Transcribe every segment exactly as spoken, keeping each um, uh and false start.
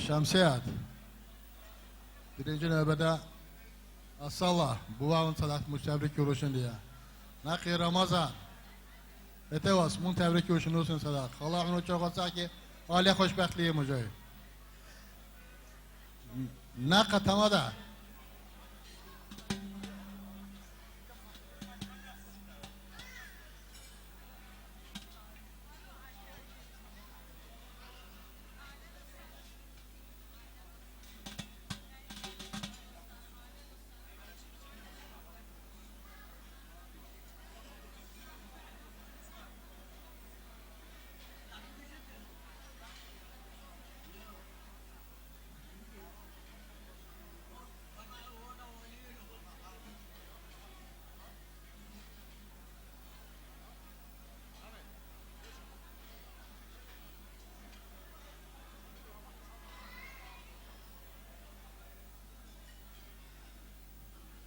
Шамсият. Биринчи набада Асала, бувагьун цадахъ муш табрик гьурушин дия. Нахъе Рамазан. Этевас, мун табрик гьурушин нусин цадахъ. Аллагь мун чогъасаки, Аллагь хушбахтлъи мужай. Нахъа тамада.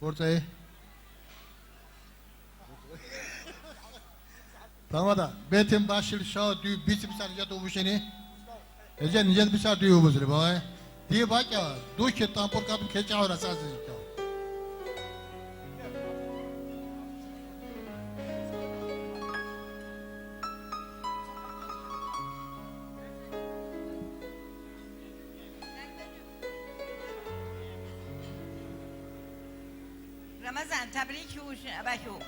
Гьорцай. Тамада, бетин башил шал дуй бицепсар жат убушени? Эже нижер бисар дуй убузри, балай? Ди бакӀа, духе тампуркаб кечагӀо расази житал. Рамазан, табрик гьуш абахьу.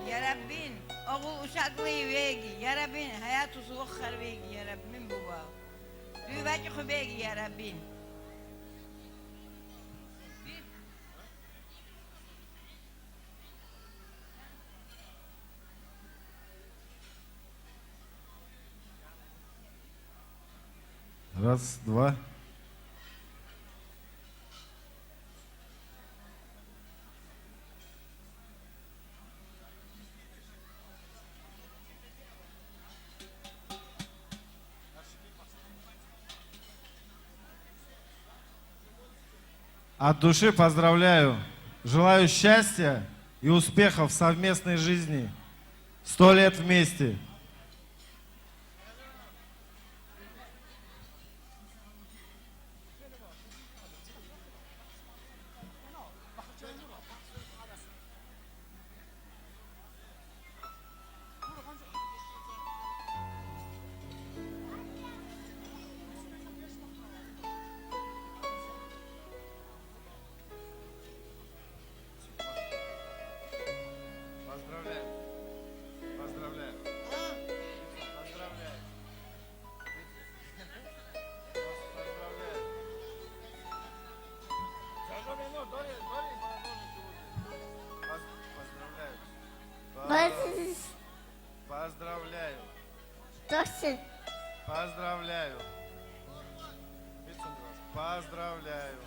Я Раббин, огъул ушагълъи веги, я Раббин, гьаятус вохар веги, я Раббин буба. Дуй бакӀихъу беги, я Раббин. Раз, два. От души поздравляю. Желаю счастья и успехов в совместной жизни. Сто лет вместе. Поздравляю. Поздравляю. Поздравляю. Поздравляю. Поз-, поздравляю. Точно. Поздравляю. Поздравляю.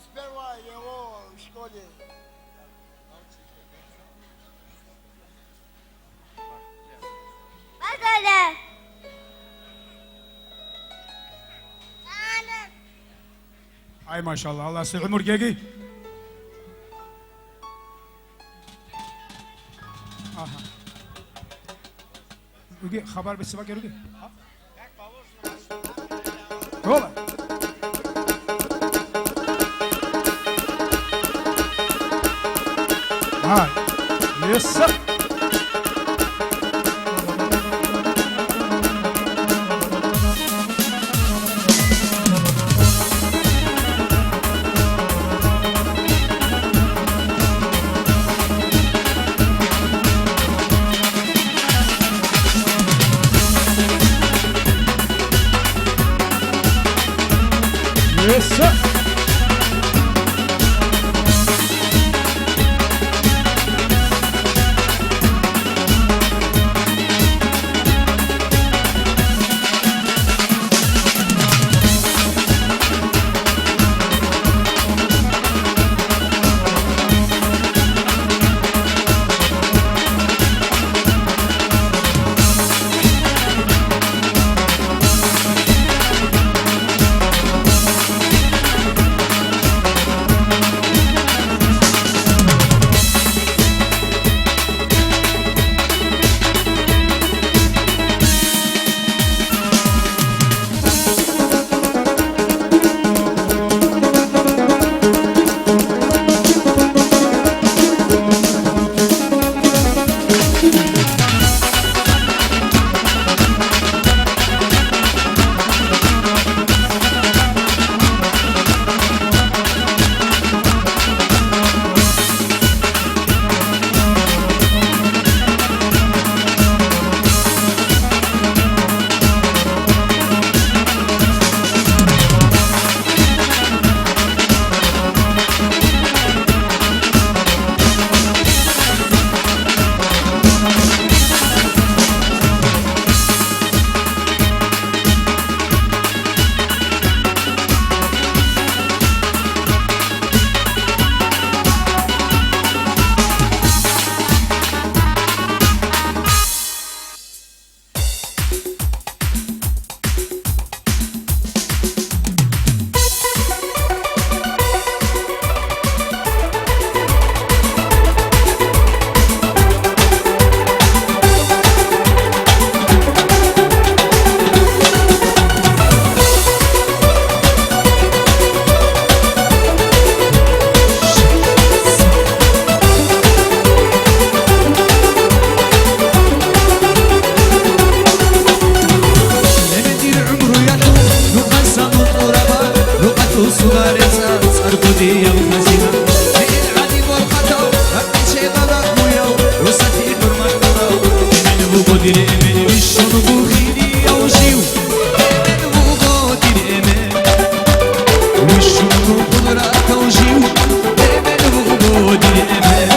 С первого его в школе. Поздравляю! Ай, машалла, Аллагьас гӀумру кьеги. Аха. Руги, хабар бицин бакӀи руги. Рола. Ай. Yes, sir. Судареза цӀар кодияб хазина, гьел гӀади борхатав, ракӀчебала муяв, росасе хӀурмат гьабурав, эмен вуго дир эмен, вищун вуго хирияв жив, эмен вуго дир эмен, вищун вуго хъудратав жив, эмен вуго дир эмен,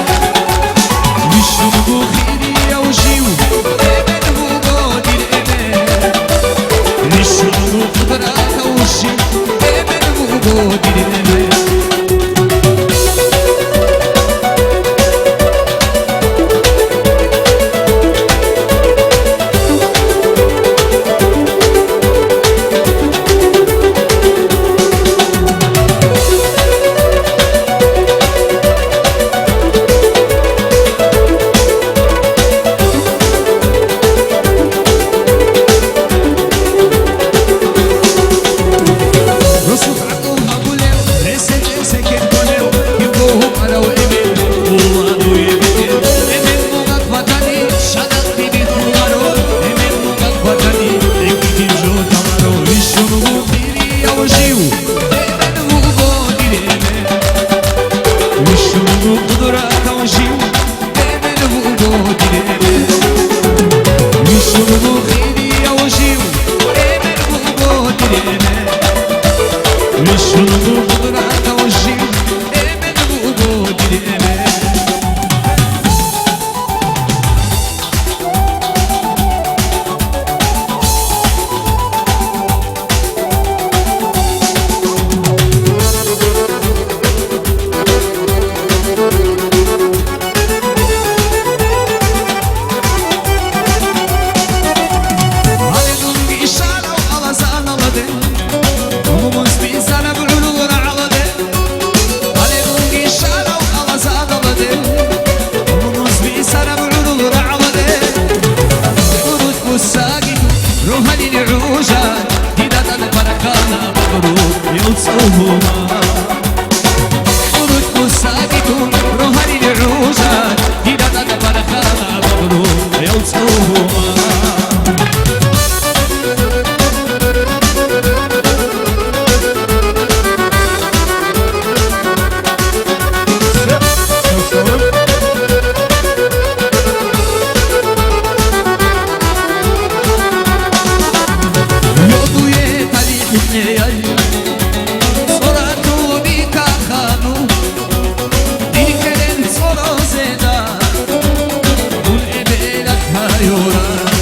вищун вуго хирияв жив, эмен вуго дир эмен. Вищун вуго хъудратав жив, эмен вуго дир эмен. Росулъ гӀакълу гьабулев, гьесде чӀей секер кколев, кибго гьукъарав эмен, улла дуе бетӀер. Эмен бугеб батани, шадахъ диде хъуларо, эмен бугеб батани, гӀекӀидин жо таларо, вищун вуго хирияв жив, эмен вуго дир эмен. Вищун вуго хъудратав жив, эмен вуго дир эмен. Вищун вуго хирияв жив, эмен вуго дир эмен. Вищун вуго хъудратав жив, эмен вуго дир эмен. Гьале дунги ишарав алазаналде, умумузби санаб гӀурул рагӀалде. Гьале дунги ишарав алазаналде, умумузби санаб гӀурул рагӀалде. ТӀурут бусаги рогьалил гӀужа, дида тӀад баркала бакъру, яв цӀогьума. ТӀурут бусаги тун рогьалил гӀужа, дида тӀад баркала бакъру, яв цӀогьума. Йодуе талихӀинеяй, цӀоратуби кахану, дир херен цӀорозеда, дун эбелалъ гьаюра.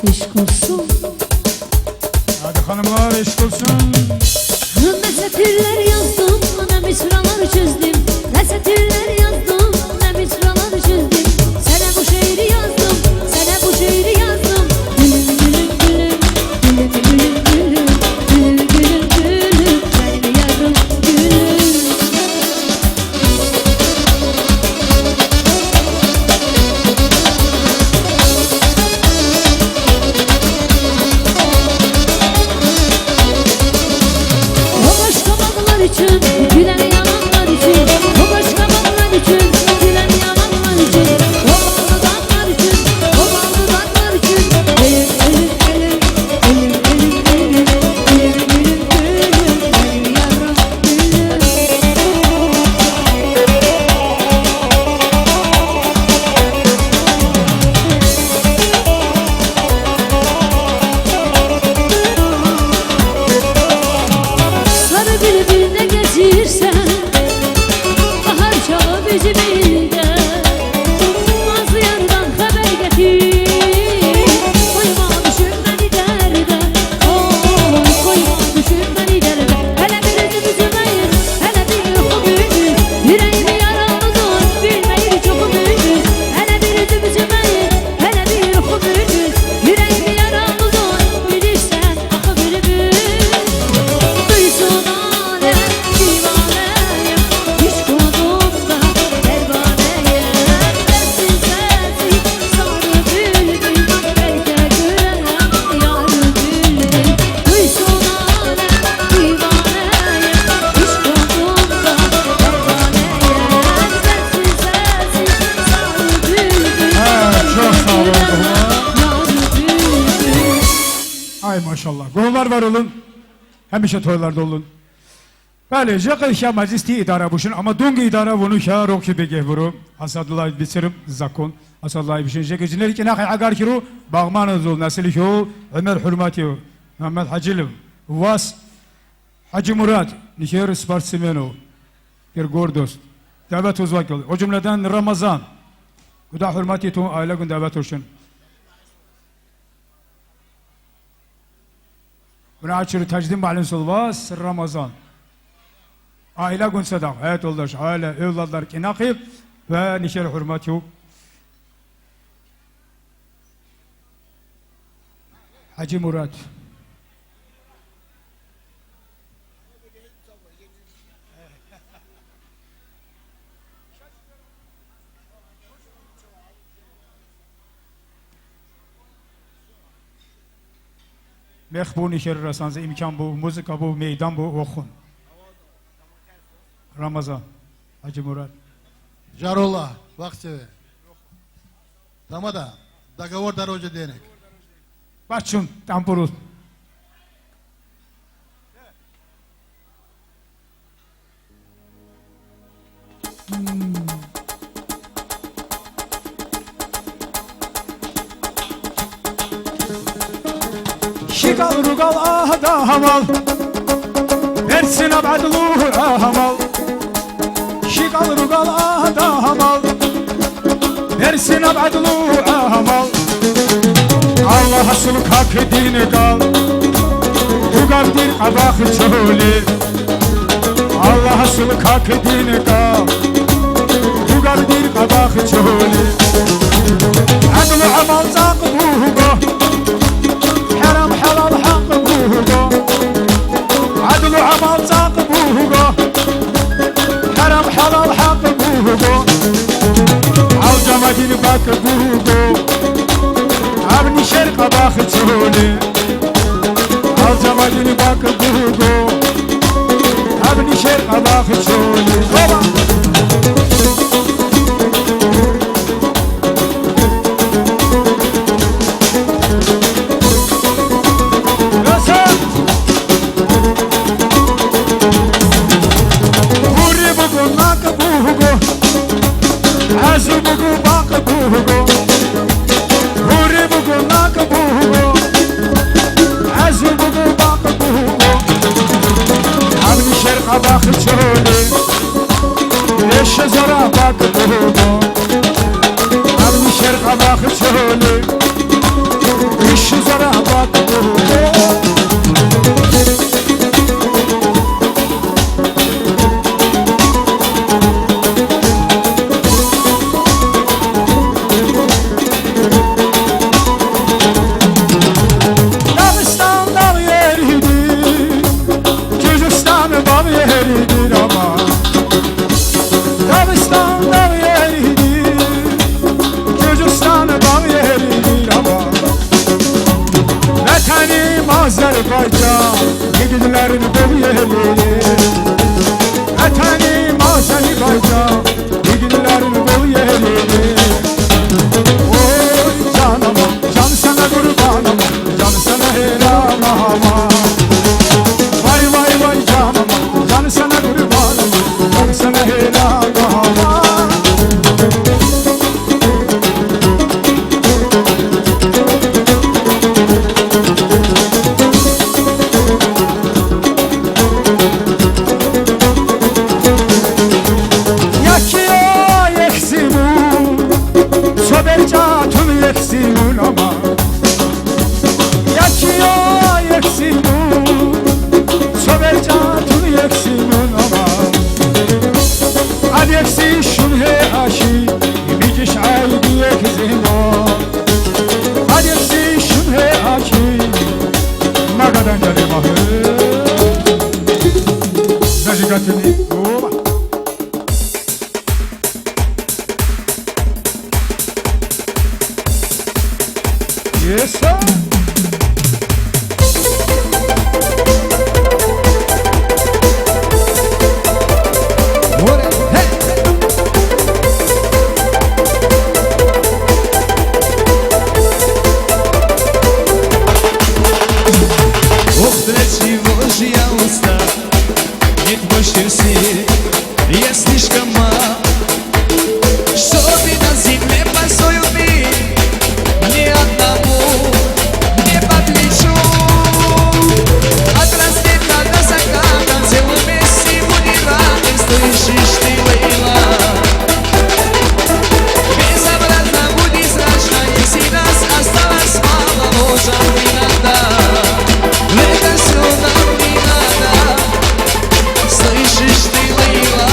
Ишколсун. Гьади, ханумал, ишколсун. Гьунда сатирлар яздум, намисралар чездим. Гьунда сатирлар яздум, намисралар чездим. Сана бу шиир яздум, сана бу шиир яздум. Гьулум, гьулум, гьулум, гьулум, гьулум, гьулум, гьулум, гьулум, гьулум, гьулум, гьулум, гьулум. Сар билбилда гьезирсан, гьар чагъ бижибилда, аз ярдан хабар гьатин, къоймал бишун мани дарда. Гьа, чо сагъ буго. Ай, машалла. Гугьлар бар олун. Гьамиша тойларда олун. Бале, жакъа хьа мажлисти идара бушин, амма дунги идара вуну хьа рохи бегье буро. Асадуллаев бицеру закон. Асадуллаев бишин жеги жинер кинахъе гӀагар хиру, Багъманазул наслихьул ГӀумер ХӀурматиев, Мухьаммад ХӀажилев, вас ХӀаджи Мурад, нихер спортсмену, кер гордость. Давлат узвакил, гьужумладан Рамазан. Гуда хӀурмати тун айлагун давлат уршин. Врачир Таждин мугӀалимсул вас Рамазан. Айлагун цадахъ, гьетӀолдаш, гӀала, эвладар кӀинахъиб ва нишер хӀурматив. ХӀаджи Мурад. Мех буни херрасан, имкан бу, музыка бу, мейдан бу, вохун. Рамазан, ХӀаджи Мурад. Жарула, вахтеве. Тамада, договор дороже денег. Бачун, тамбуру. Щикал ругал агьадагьамал, берцинаб гӀадлу гӀагьамал. Щикал ругал агьадагьамал, берцинаб гӀадлу гӀамал. Аллагьасул как дин кал, ругар дир къабахъ чоли. Аллагьасул как дин кал, ругар дир къабахъ чоли. ГӀадлу гӀамал цӀакъ буго, хӀарам-хӀалал хӀакъ буго. ГӀадлу гӀамал цӀакъ буго, хӀарам-хӀалал хӀакъ буго. Алжамадин бакӀ буго, гьаб нишер къабахъ чоли. Алжамадин бакӀ буго, гьаб нишер къабахъ чоли. Хоба! Гьури буго, накӀ буго, гӀазу буго, бакъ буго. Гьури буго, накӀ буго, гӀазу буго, бакъ буго. Гьаб нишер къабахъ чоли, эш Махчули, иши зарабат. Дагъистан дагъ еридир, Гьезистан багъ еридир ама. Дагъистан дагъ еридир, Гьезистан багъ еридир ама. ВатӀани Азербайджан, йигитлъарин гъов еридир. ВатӀани Азербайджан, Дигиларин гъов еридир. Ой, жанама, жан сана гурбанама, жан сана гьерамама. Вай, вай, вай, жанама, жан сана гурбанама, жан сана гьерамама. Якио ексимун, цо берчӀатун ексимун ама. Якио ексимун, цо берчӀатун ексимун ама. Адекси шун гьеаши, микӀиш гӀайби ексимун. Адекси шун гьеаши, магадан жали магье. Зажигательный. Оба. Yes, sir. Море. Hey. Ох, для чего же я устал? Нет больше сил, я слишком мал, чтобы на земле позволить мне одному не по плечу. От рассвета до заката целый месяц буду рядом, слышишь ты, Лейла? Безобразно будет страшно, если нас осталось мало, ложь нам не надо. Это всё нам не надо. Слышишь ты, Лейла,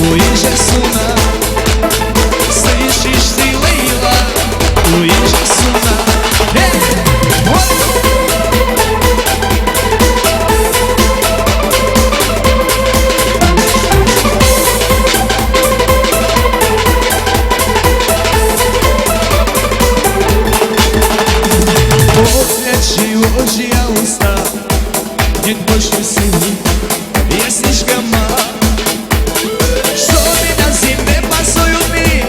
уезжай с ума. Слышишь ты, Лейла, уезжай с ума. Эй! Вот! Ох, для чего же я устал? Нет больше сил, я слишком мал, чтобы на земле поцелуй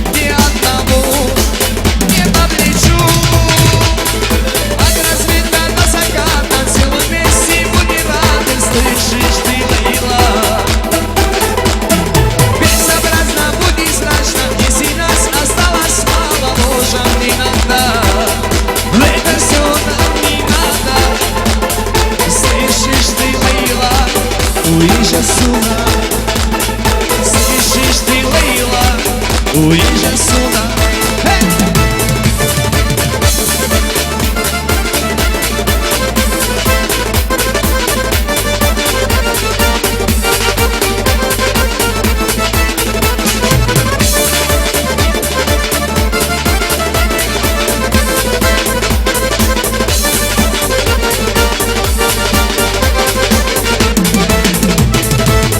мне одному не по плечу. От рассвета до заката целый месяц буду рядом, слышишь ты, Лейла? Безобразно будет страшно, если нас осталось мало, ложь нам не надо. Это всё нам не надо. Слышишь ты, Лейла, уезжай с ума. Слышишь ты, Лейла, уезжай с ума. Эй!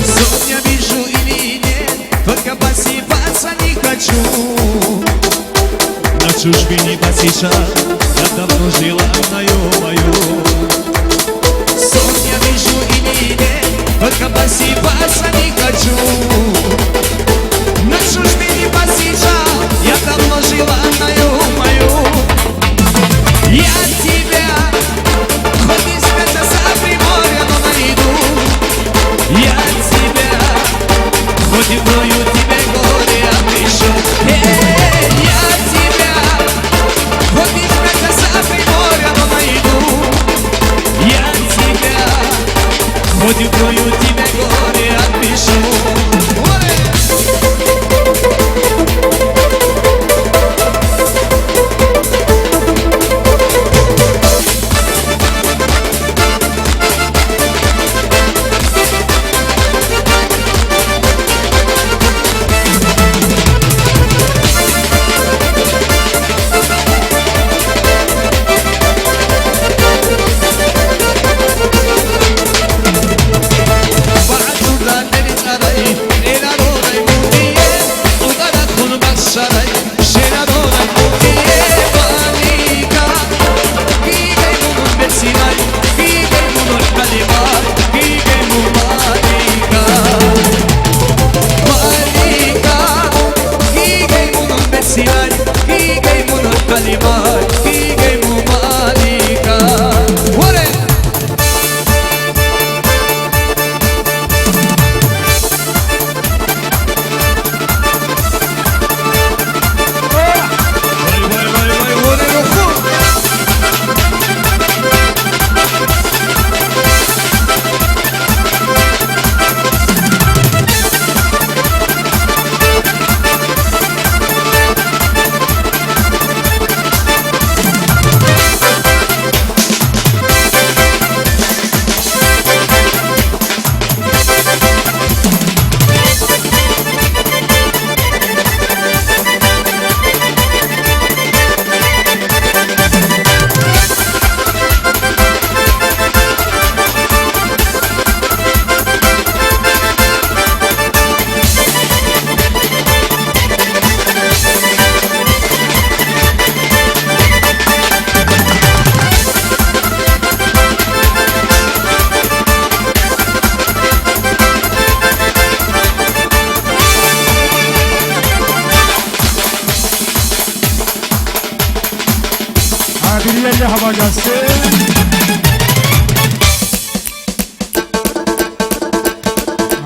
Сон я вижу или нет, только просыпаться не хочу. На чужбине посидел, я давно желанная моя. Сон я вижу или нет, только просыпаться не хочу. На чужбине посидел, я давно желанная моя. Я тебя, хоть из Пятца за Приморье, но найду. Я тебя, хоть и вдвоем тебе горе отпишу. Эй, я тебя, хоть из Пятца за Приморье, но найду. Я тебя, хоть и вдвоем тебе горе отпишу. Море! Гьабириялъе гьабагасе.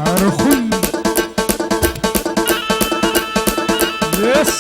Архун. Yes.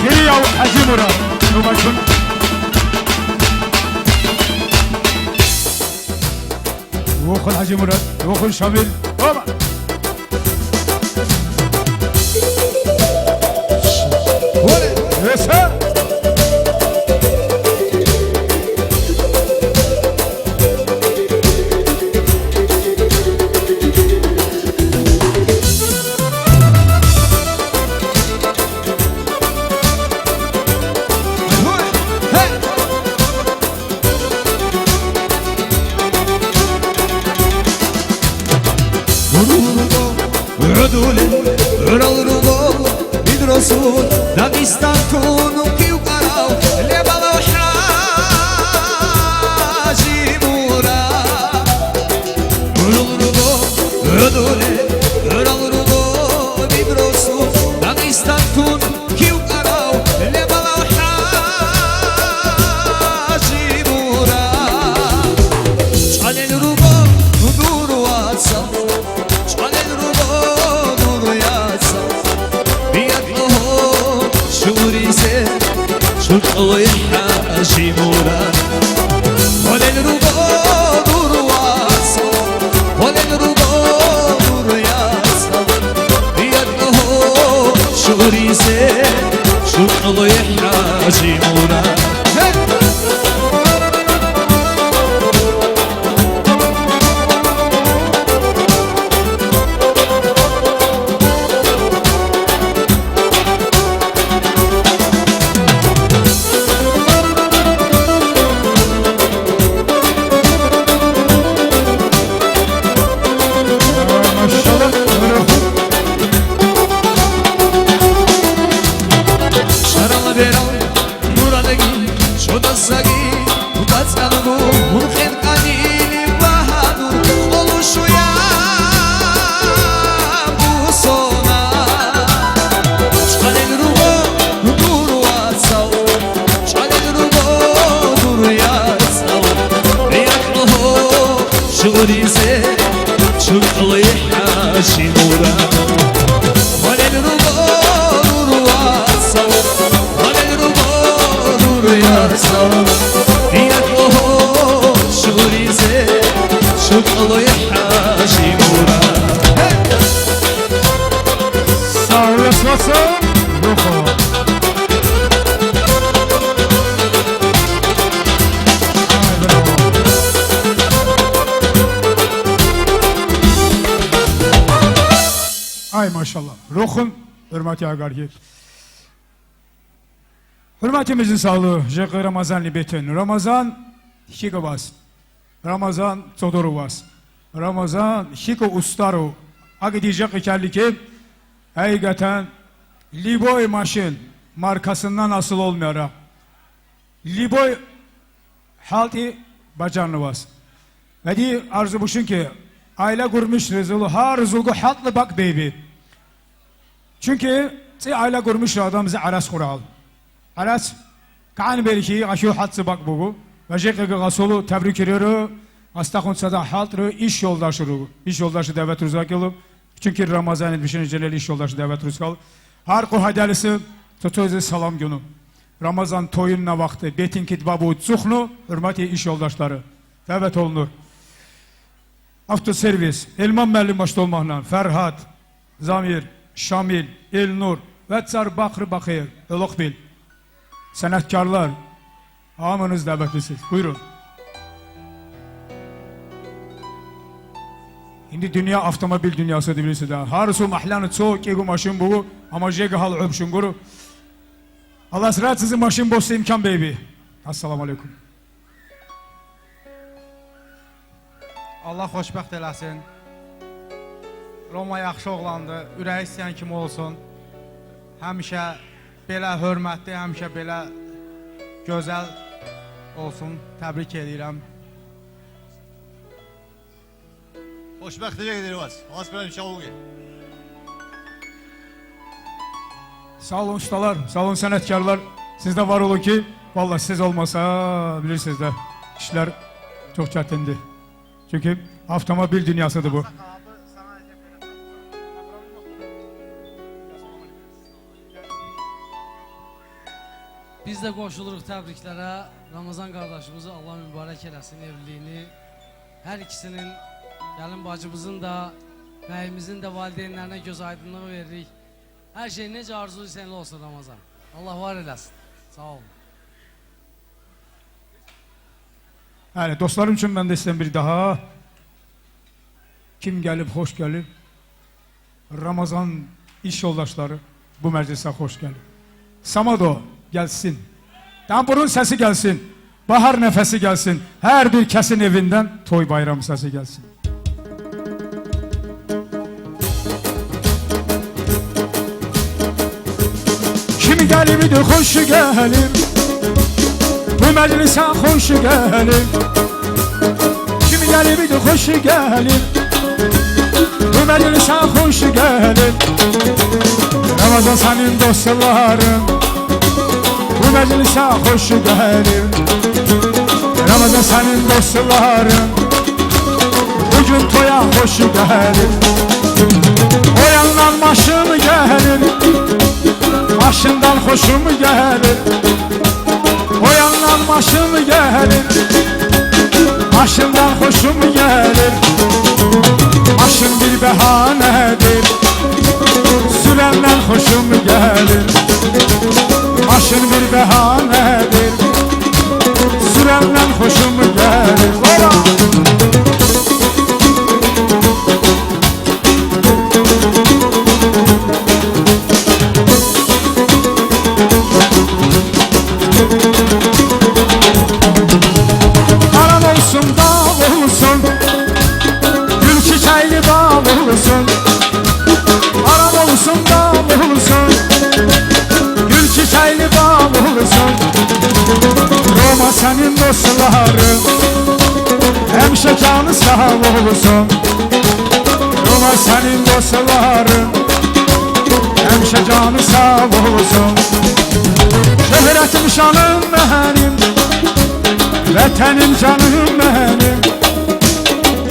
Хирияв ХӀажимурад, рубашун. Вохун ХӀажимурад, вохун Шамил. Оба! Эса! Гьурул руго, гӀодулел гӀурал руго, бидросул Дагъистан тун кив къарав, лебалав ХӀажимурад. Гьурул руго, гӀодулел гӀурал руго, бидросул Дагъистан тун кив къарав, лебалав ХӀажимурад. ЧӀвалел руго дур вацал, чӀвалел руго дур яцал, биядго гьо щугъризе, чуркъулей ХӀажимурад. Холел руго дур вацал, холел руго дур яцал, биядго гьо щугъризе, чуркъулей ХӀажимурад. Саги бацӀцӀадго гьункъен къанилеб багьадур къоло щуяб бусона. ЧӀвалел руго дур вацал, чӀвалел руго дур яцал, ракӀ лъугьо щугъуризе, чучӀулей ХӀажимурад. Гьалел руго дур вацал, гьалел руго дур яцал, диялъ лъугьо щугъуризе, чучӀулей ХӀажимурад. Савлас вацал, рухо. Ай, машалла. Рухун, хӀурмати агарги. ХӀурмати мезин савлу, жекъе Рамазанни бетен. Рамазан хьиго вас. Рамазан цодоро вас. Рамазан хьиго устаро. Аги дижа къикаллике, айгатан, любой машин, маркасыннан асул олмяра. Любой хӀалтӀи бажарнавас. Гьади арзу бушинки, айла гурмиш резулу гьарзулго хӀалтӀи бакӀ бейби. Чунки цӀи айла гурмиш адамзе гӀарац хурал. ГӀарац кагӀан берхи гъашул хӀалтӀи бакӀ буго. Ва жекъеги гъасулу табрикиреро, астахун цадахъ хӀалтӀро иш йолдашуро. Иш йолдашу дават рузакӀилу. Чунки Рамазанил бишани жанел иш йолдаш дават рускал. Гьар къо гьадалиса цо-цоязе салам гьуну. Рамазан тоюнна вахте бетин кит бабу цухну, хӀурмати иш йолдашлары. Дават гьол нур. Автосервис, Элман мугӀалим, Машдол Магьнан, Фаргьад, Замир, Шамил, Элнур ва цар бахъри бахъи гӀолохъбил. Санаткарлар, гьаманаз дагӀбатисез. Буйрун. Гьаниб дунъя автомобиль дунъяса дибилиса да. Гьарусул махӀлана цо кӀиго машин буго, амма жеги гьал гӀубшун гуро. Аллагьас рацазе машин боссе имкан бейби. Ассаламу алейкум. Аллагь хошбахт эласин. Рома яхшогъланды, юрейсиян ким олсун. Гьамиша бела гьурматде, гьамиша бела гёзал олсун. Табрик гьедирам. Хошбахт гьедир вас. Вас прям чавуге. Салун усталар, салун санаткарлар, сизда варулуки, валла, сиз олмаса, билирсиз да, ишлар чухчатинди. Чунки автомобиль дунъясада бу. Биз де къошулурухъ табриклара, Рамазан къардашыбызда Аллагь мубарак эласин эвлини. Гьар икисинин, гьалин бажибизин да, бегьимизин да валидейнларине гёз айдинлыгъ беррей. Гьар жейин нечӀо арзулисен лосун, Рамазан. Аллагь варелас. Сав ол. Гьале, досларым чун мендесден бир дагьа. Ким гьалиб, хош гьалиб. Рамазан иш йолдашлар, бу мажлиса хош гьалиб. Самадо гьалсин. Тамбурун саси гьалсин. Багьар нафаси гьалсин. Гьар бир касин эвиндан той байрам саси гьалсин. Ким гьалиб ду хош гьалиб. Бу мажлиса хош гьалиб. Ким гьалиб ду хош гьалиб. Бу мажлиса хош гьалиб. Рамазан санин досларым. Бу мажлиса хош гьалиб. Рамазан санин досларым. Бугун тоя хош гьалиб. Ояннан машин гьалиб. Машиндан хошум гьалиб. Ояннан машин гьалиб. Машиндан хошум гьалиб. Машин бир багьанадир. Сураннан хошум гьалиб. Машин бир багьанадир. Сураннан хошум гьалиб. Араб олсун, дагъ олсун, гьурччи чайли багъ олсун. Араб олсун, дагъ олсун, гьурччи чайли багъ олсун. Рома Senin dostların hemşe canı sağ olsun. Roma senin dostların hemşe canı sağ olsun. Şöhretim şanım benim, vetenim canım benim.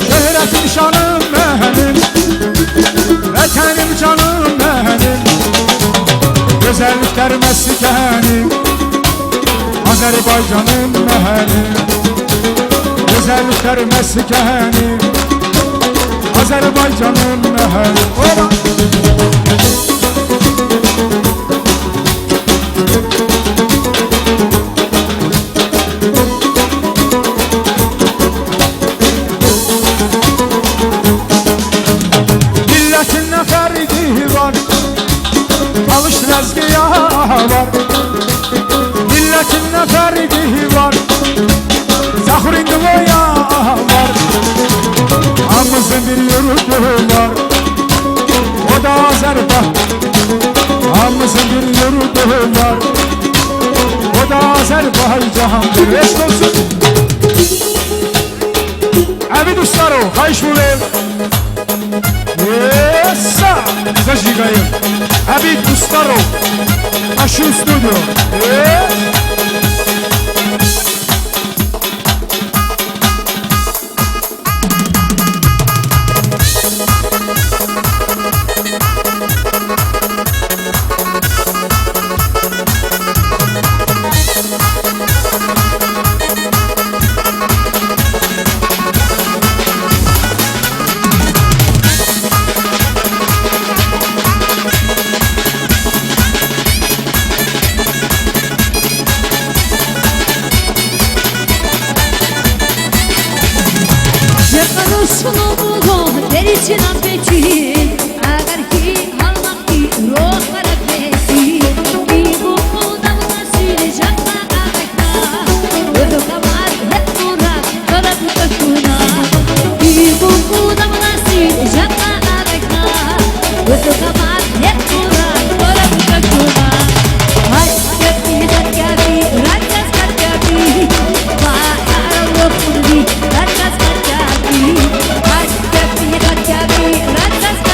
Şöhretim şanım benim, vetenim canım benim. Güzellikler meskeni Azerbaycanım benim. Güzellikler meskeni Azerbaycanım benim. Ola! Milletinde ferdi var, alış rezgi ya var. Milletinde ferdi var, zahrin ya var. Hamımızın bir yurdu var, o da Azerba-, hamımızın bir yurdu var, o da Azerbaycan'dır. Eşk olsun. Абид Устаров, хвайш вулев. Еса! Зажигаем. Абид Устаров. Ашу студио. Э! Жакъа росулго деричи лампечи, агархи гьалмагъги рохараб гьечи, кибухъ дагъ насил жакъа агакьа, гьудукабар гьеб мурад.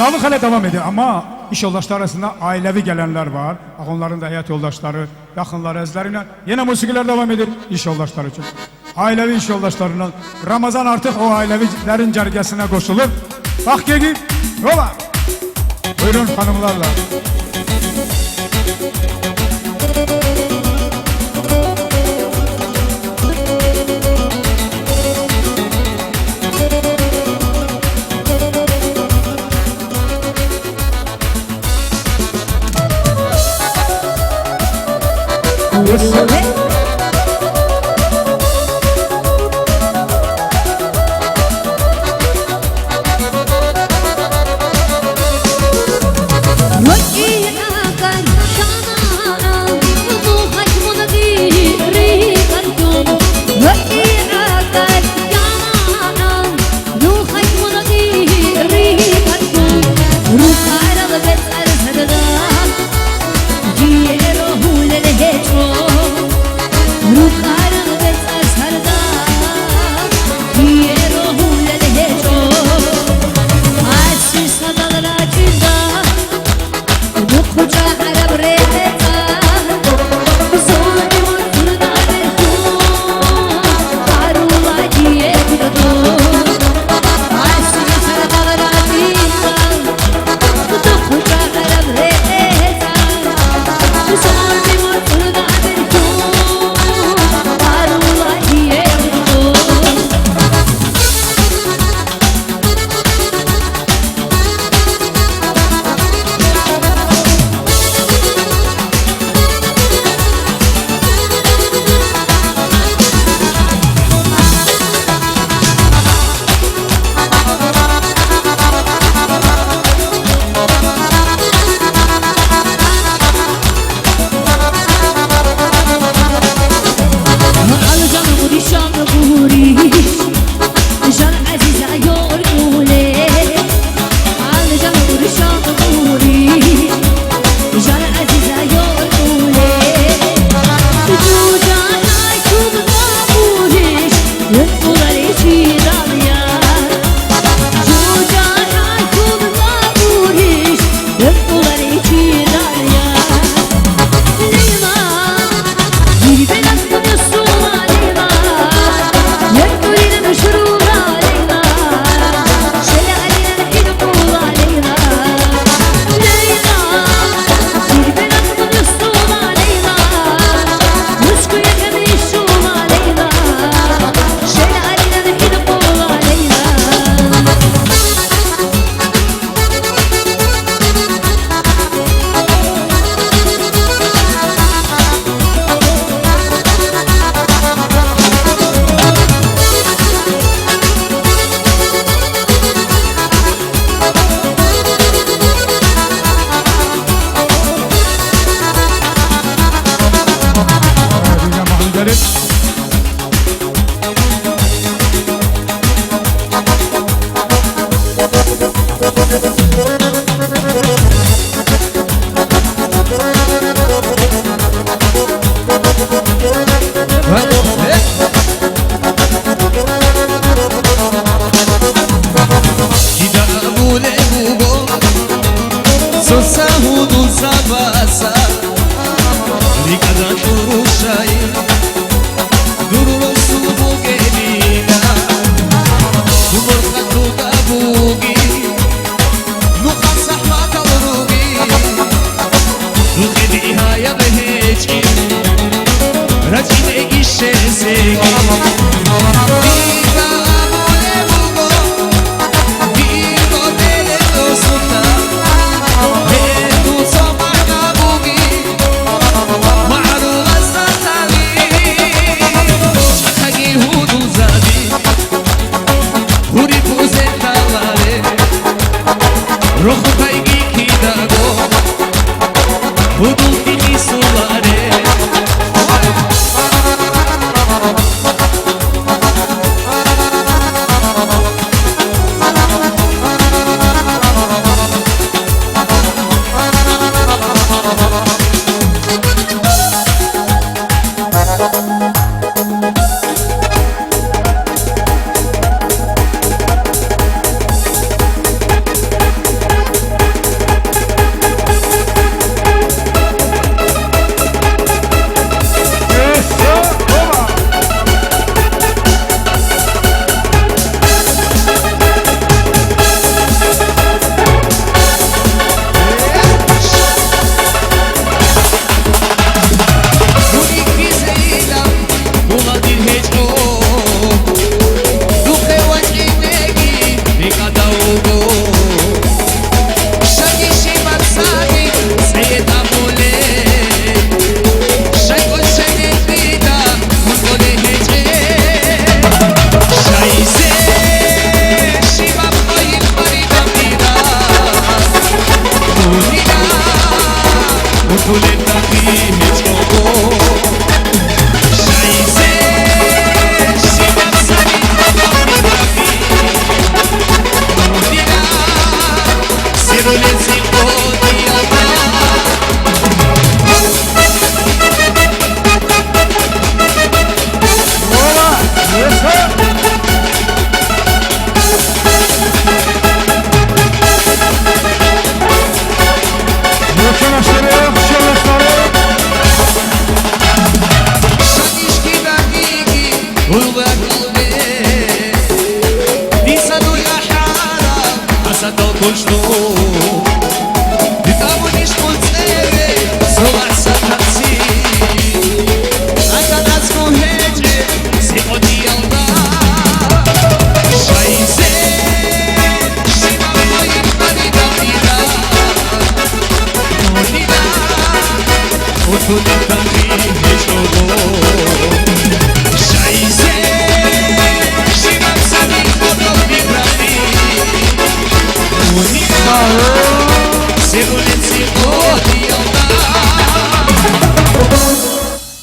Ama hele devam eder. Ama iş yoldaşları arasında ailevi gelenler var. Onların da hayat yoldaşları, yakınları, ezlerine yine musikiler devam eder iş yoldaşları için. Ailevi iş yoldaşlarından Ramazan artık o ailevilerin cergesine koşulur. Bak gegi, yola. Buyurun hanımlarla.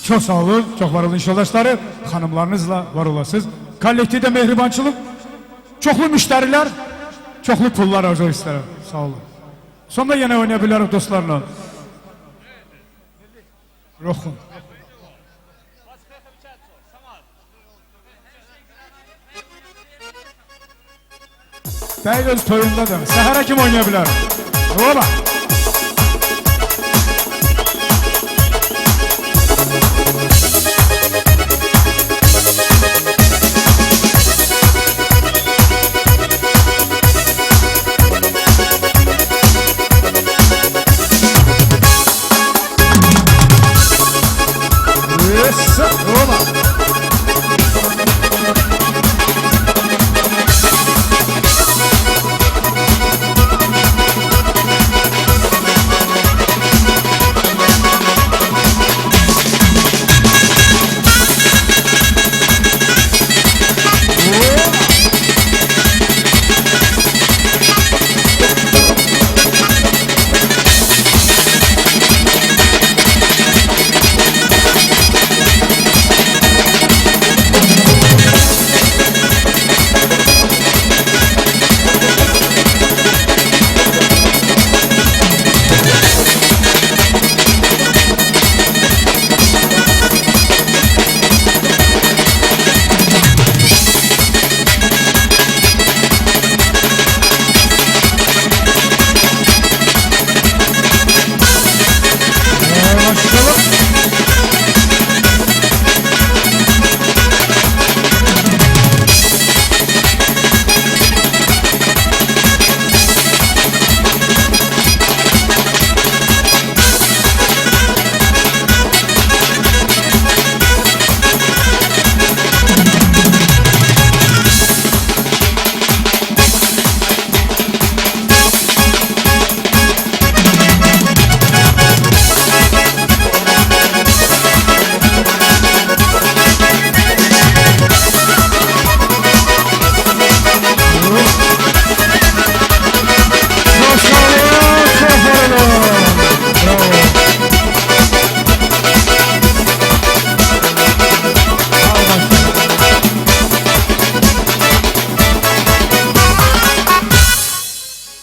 Çok sağ olun, çok var olun, yoldaşları, hanımlarınızla var olasınız. Kollektivde mehribançılık, çoklu müşteriler, çoklu pullar arzu isterim. Sağ olun. Sonra yine oynayabilirim dostlarla. Ruhum. Bey öz toyunda da. Sahara kim oynayabilir? Oba.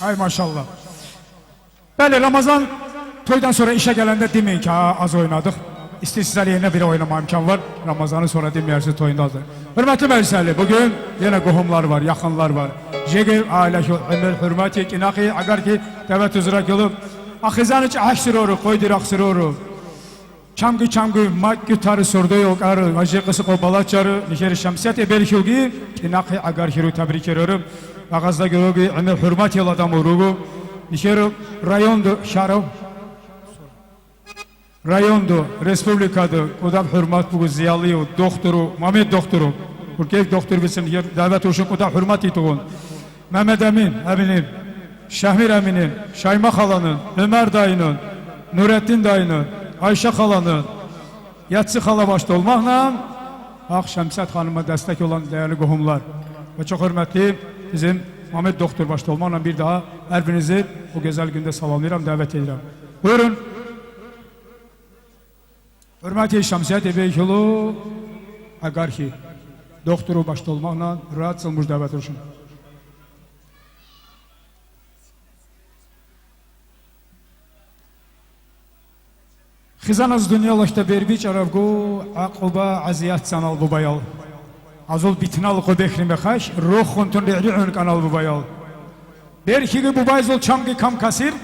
Ay maşallah. Beli, Ramazan toydan sonra işe gelende demeyin ki, "Aa, az oynadık." İstiyor size yerine biri oynama imkan var. Ramazan'ın sonra demeyersiniz toyunda az. Hürmetli mecliseli, bugün yine kohumlar var, yakınlar var. Jegil aile hü-, ömür hürmeti, kinaki, agar ki davet üzere gelip, ahizanı çahşırı oru, koydur aksırı oru. Чамги-чамги макьги тару сордой окӀару ва жекъаси къо балачару, нижер Шамсият эбел хьулги, кӀинахъе гӀагар хиру табрикерару, багъаздаги роги гӀемер хӀурматиял адамал руго, нижер районду, шагьарав-, районду, республикаду кӀудаб хӀурмат буго зиялияв дохтуру, Мамед дохтуру, гуркев дохтур бицин нижер дагӀбат рушин кӀудаб хӀурмат итугун. Мамед Амин, Аминин, Шагьмир Аминин, Шаймахъ халанин, ГӀумар дайинин, Нуретдин дайинин, Айша халанин, Яцци хала баш долмагьнан, ахъ Шамсият ханума дастакулан даяли гугьумлар. Ва чо хӀурматли, изин Мамед дохтур баш долмагьнан бирдагьа гьарбинизе угезал гунде саламлирам, дагӀбат гьедирам. Буюрун. ХӀурматияй Шамсият эбейхьулу агархи, дохтуру бащдолмагъна рацал муждабатуршин. Хизаназ дуниялалъда бербичӀарабго гӀакъуба гӀазият санал бубаял. Азул битнал къо бехри мехалъ, рохун тун ригӀригӀун кӀанал бубаял. Берхиги бубайзул чамги кам касир,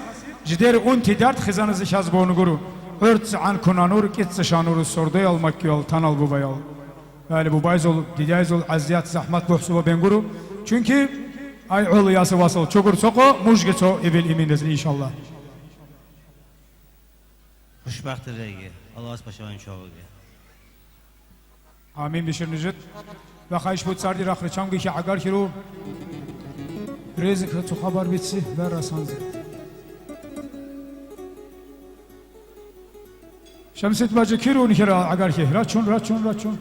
жидер унти дард хизаназе щаз бон гуро. ГӀорцӀагӀан кунанур, кӀицӀцӀа шанур сордоял маккиал танал бубаял. Гьале бубайзул, дидайзул гӀазият захӀмат бухӀсуба бен гуро. Чунки ай гӀоло ясав васал чогур цо къо, мужги цо эбел иминазни, иншаллагь. Хушбахтарайги, Аллагьас пашманчугьаги. Амин, бишир нижет. Ва хайш буц царди рахли чамги хи гӀагар хиру. Резика цо хабар бици, ва расанзе. Шамсит бажи кирун хира гӀагар хи. Рачун, рачун, рачун.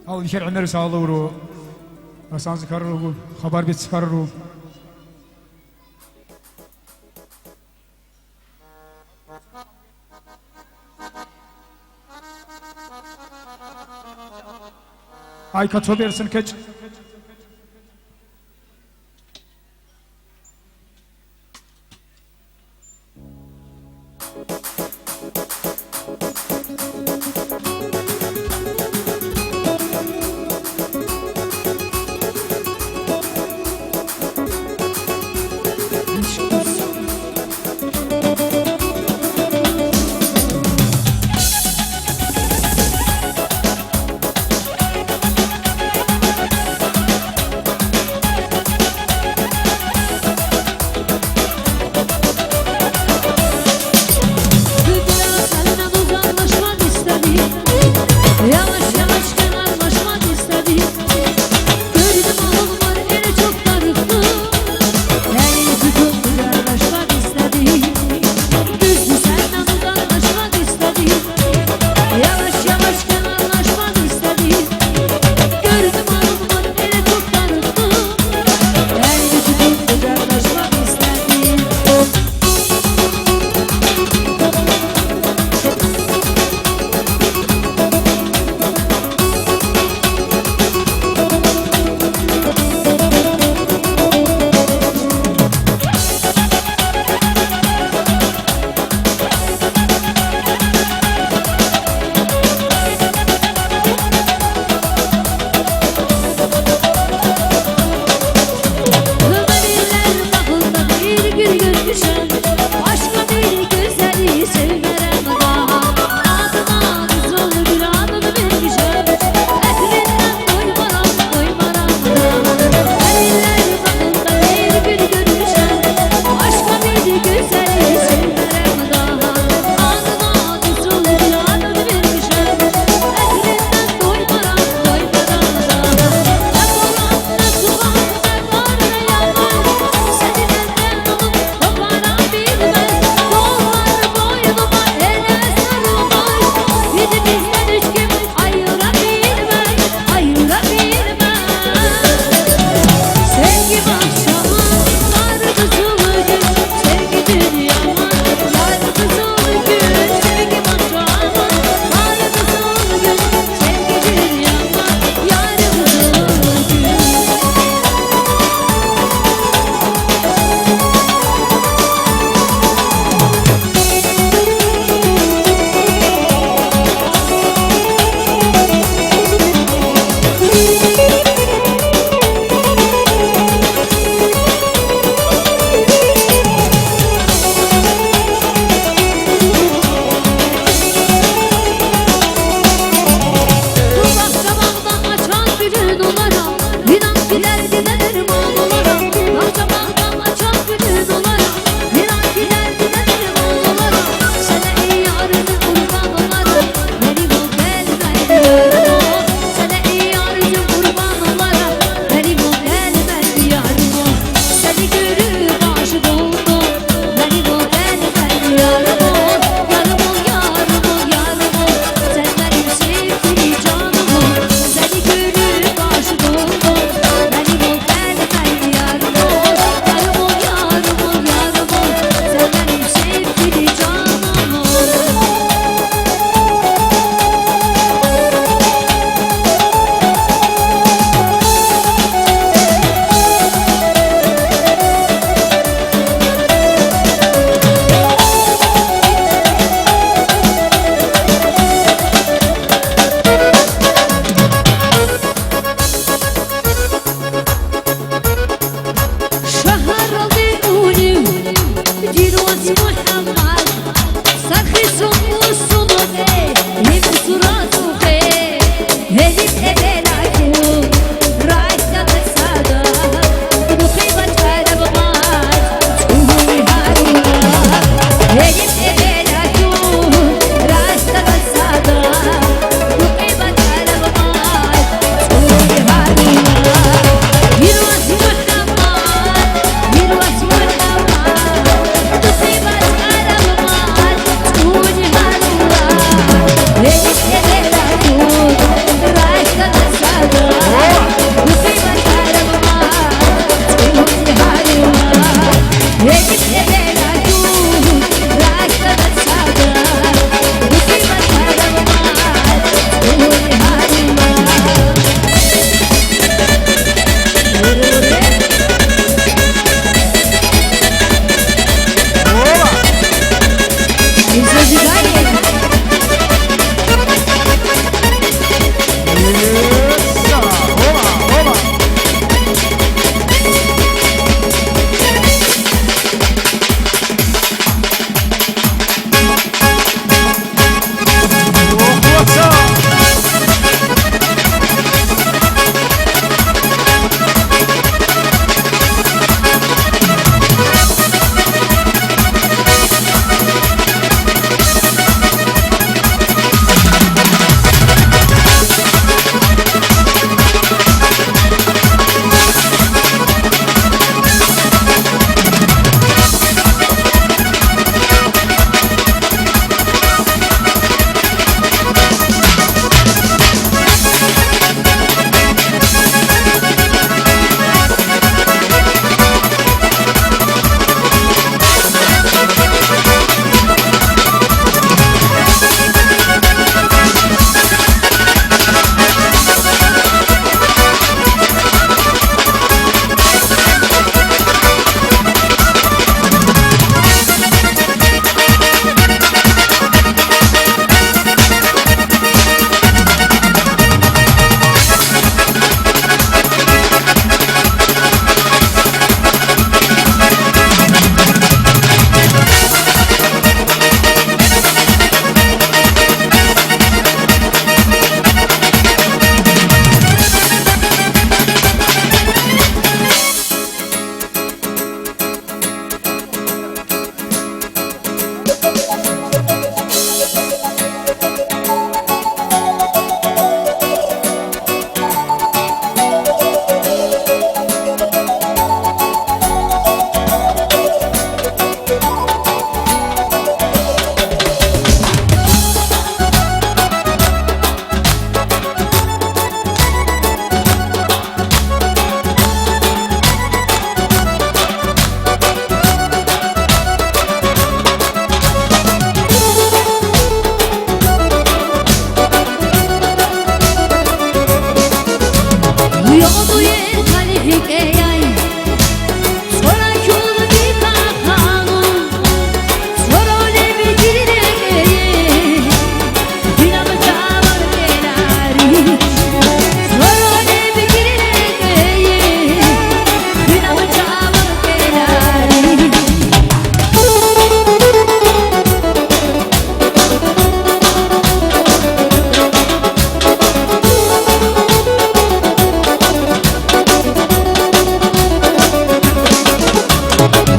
Ал хир гӀемер салавру. Расанзе карару, хабар бици карару. Ай, кацо берсин кечӀ.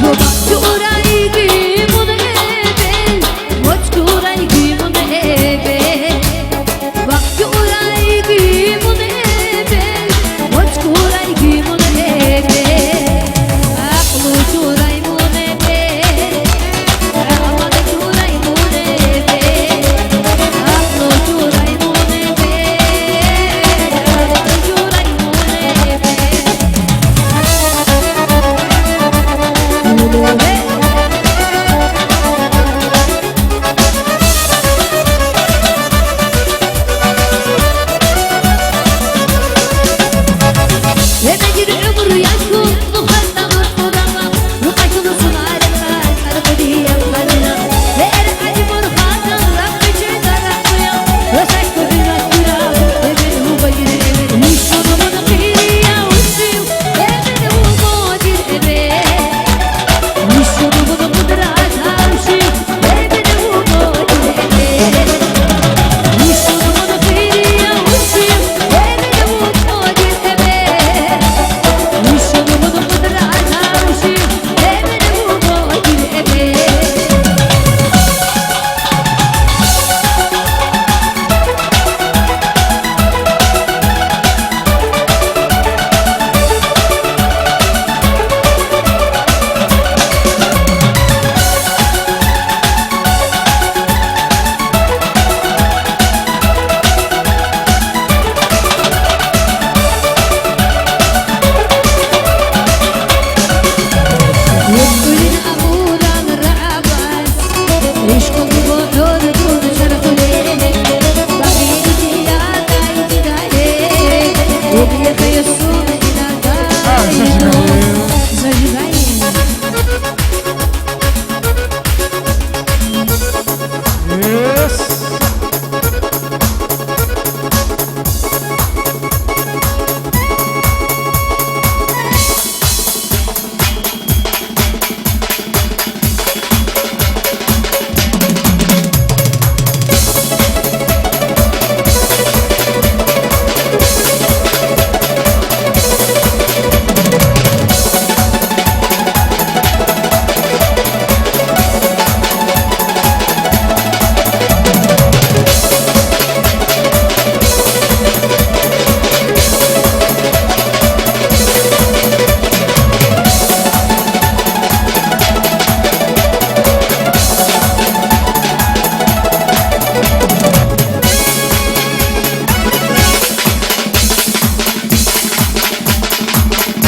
Вахъ чурайги мун эбел, вахъ чурайги мун эбел, вахъ чурайги мун эбел, вахъ чурайги мун эбел, гӀакълу чурай мун эбел, гӀакълу чурай мун эбел, гӀакълу чурай мун эбел, гӀакълу чурай мун эбел.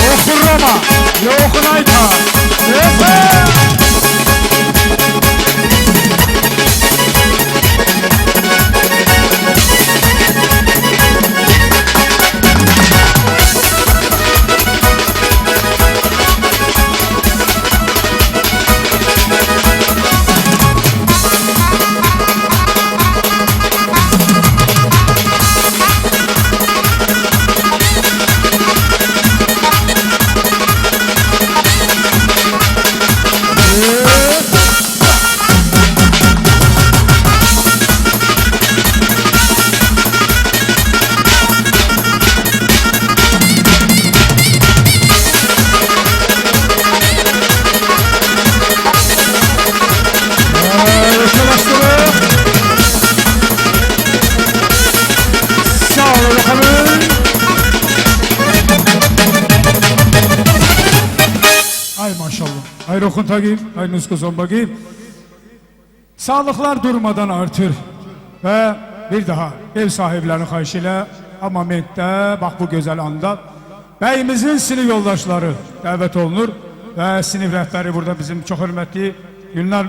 Охур, Рома, йохун айта. Эсен! Ай, машалла. Ай, рохун таги, ай, нуску зомбаги. Сагълъухълар дурмадан артур. Ва бирдагьа эв сагьиблъарун хвайщила, а моментда бахбу гьезал анда бегьимизин синив йолдашалъул давлатлъун ва синив рагьбари бурда бизин чохь гьурмати Гюлнар,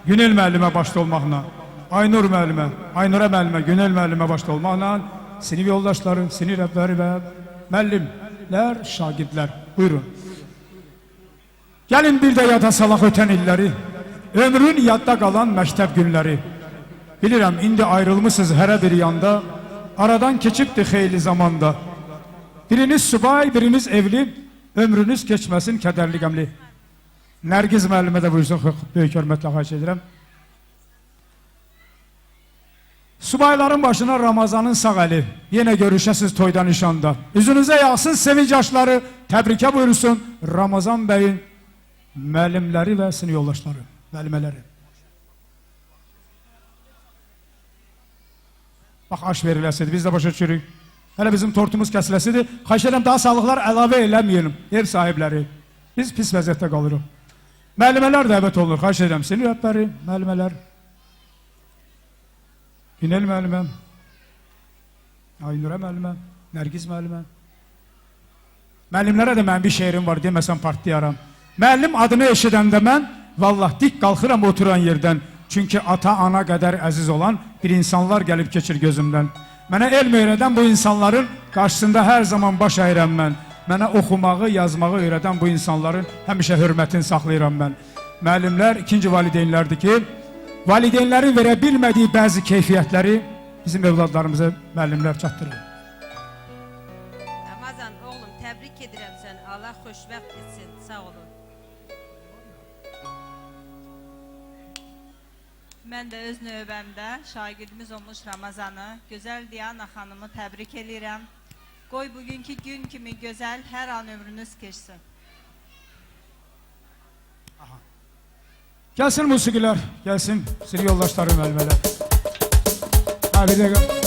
Гюнел мугӀалима бащдаб магьна, Айнур мугӀалима, Айнура мугӀалима, Гюнел мугӀалима бащдаб магьна, синив йолдашалъул, синив рагьбари ва мугӀалимлъар, шагирдлъар. Буюрун. Гьалин бирда ятасала хутаниллари, гӀумрун ятӀа галан мактаб гунлари. Билирам, инде айрылмусаз гьарабири янда, арадан кечибти хейли заманда. Биринис субай, биринис эвли, гӀумрунис кечмасин кадарлъи гамли. Наргиз мугӀалимада буюрса хъ-, хъ-, бой хӀурматла хвайчедирам. Субайларын башана Рамазанын сагъали, йина гьоркьосез тойда нишанда. Юзунизе яхъсин севинч яшлары, табрикаб буюрсун Рамазан бегьин Муаллимлери ва синив ёлдашлары, муаллималари. Бах, аш берилесиди, биз де баша чури. Гьеле бизин тортумуз кесилесиди, хвайшерам дагьа сагълугълъар гӀалаве эламийин, эр сагьиблари. Биз пис везетда галуро. Муаллималар дагьабат гьолур, хвайшерам, синив япари, муаллималар. Гьинел муаллима, Айнура муаллима, Наргиз муаллима. Муаллимларада ман бишерин варди, масан, партиярам. Муаллим адна эшедан да ман, валлагь, дик галхирам отуран ердан, чунки ата-ана гадар азиз olan bir insanlar gelip geçir gözümden. Мана эльму эрадан бу инсанларын каршысында гьар заман баш айран ман. Мана охумагъы, язмагъы эрадан бу инсанларын гьамиша гьурматин сахлайран ман. Муаллимлар икинчи валидейнлардики, валидейнларын веребилмеди бази кейфиятлари бизин эвладларымыза муаллимлар чаттура. Ramazan oğlum, tebrik ederim seni. Allah hoşbakt etsin. Sağ olun. Ben de öz növbemde şagirdimiz olmuş Ramazan'ı, güzel Diana Hanım'ı tebrik ederim. Koy bugünkü gün kimi güzel, her an ömrünüz geçsin. Aha. Gelsin musikiler, gelsin. Seni yoldaşlarım elbele. Ha, bir de gel.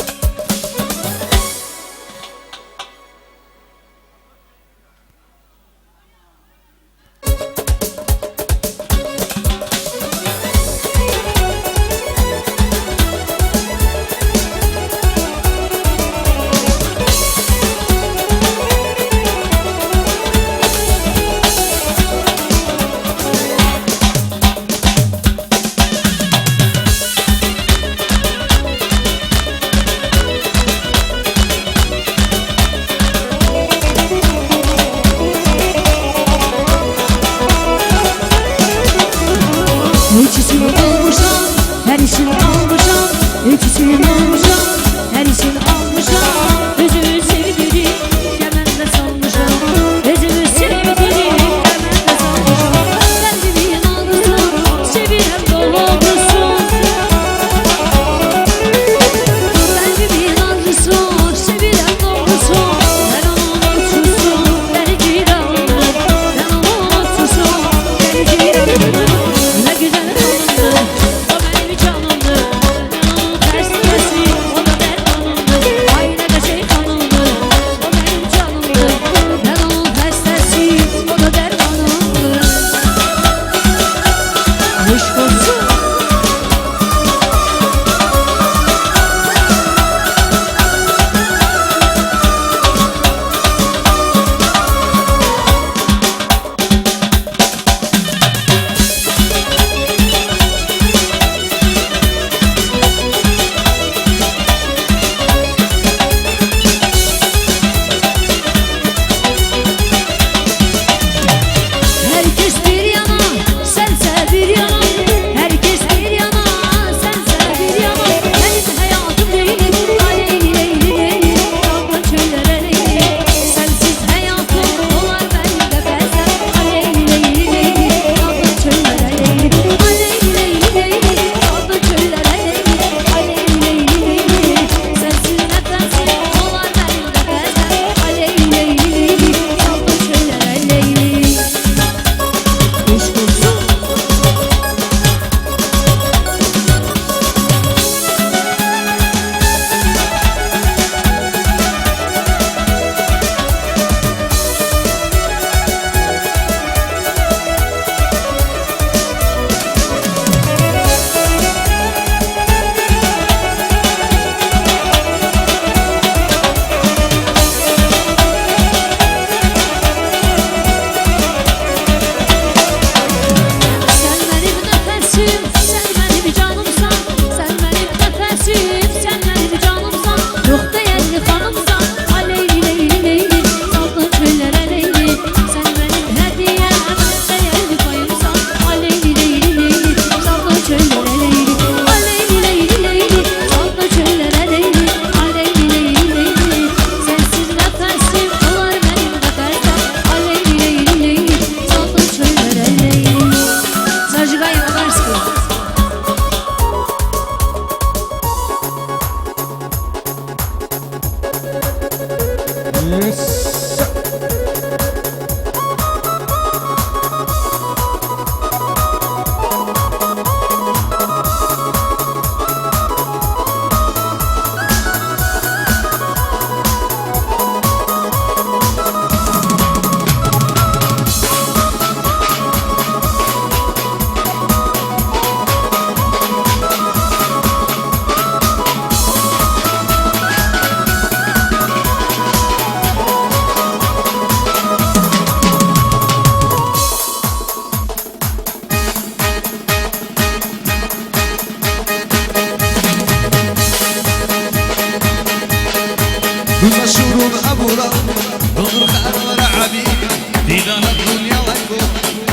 Дагьаб дунялалъул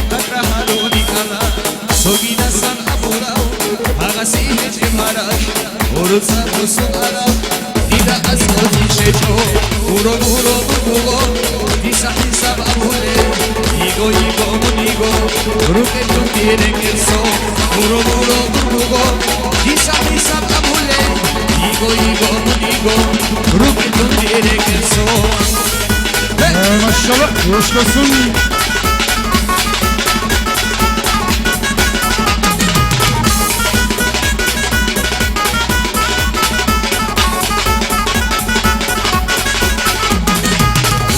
гьатӀа гьаруни ккана, цогидасан абураб, гьагъаси гьечӀеб гьаракь, гъуруца бусун араб, дида аскӀов нижеда гьечӀо, гуро, гуро, гуро, дица хӀисаб абулеб, йиго, йиго, мун йиго, рукӀелъул рекӀелъо, гуро, гуро, гуро, дица хӀисаб абулеб, йиго, йиго, мун йиго, рукӀелъул рекӀелъо. Э, машалла, гьошлъасун.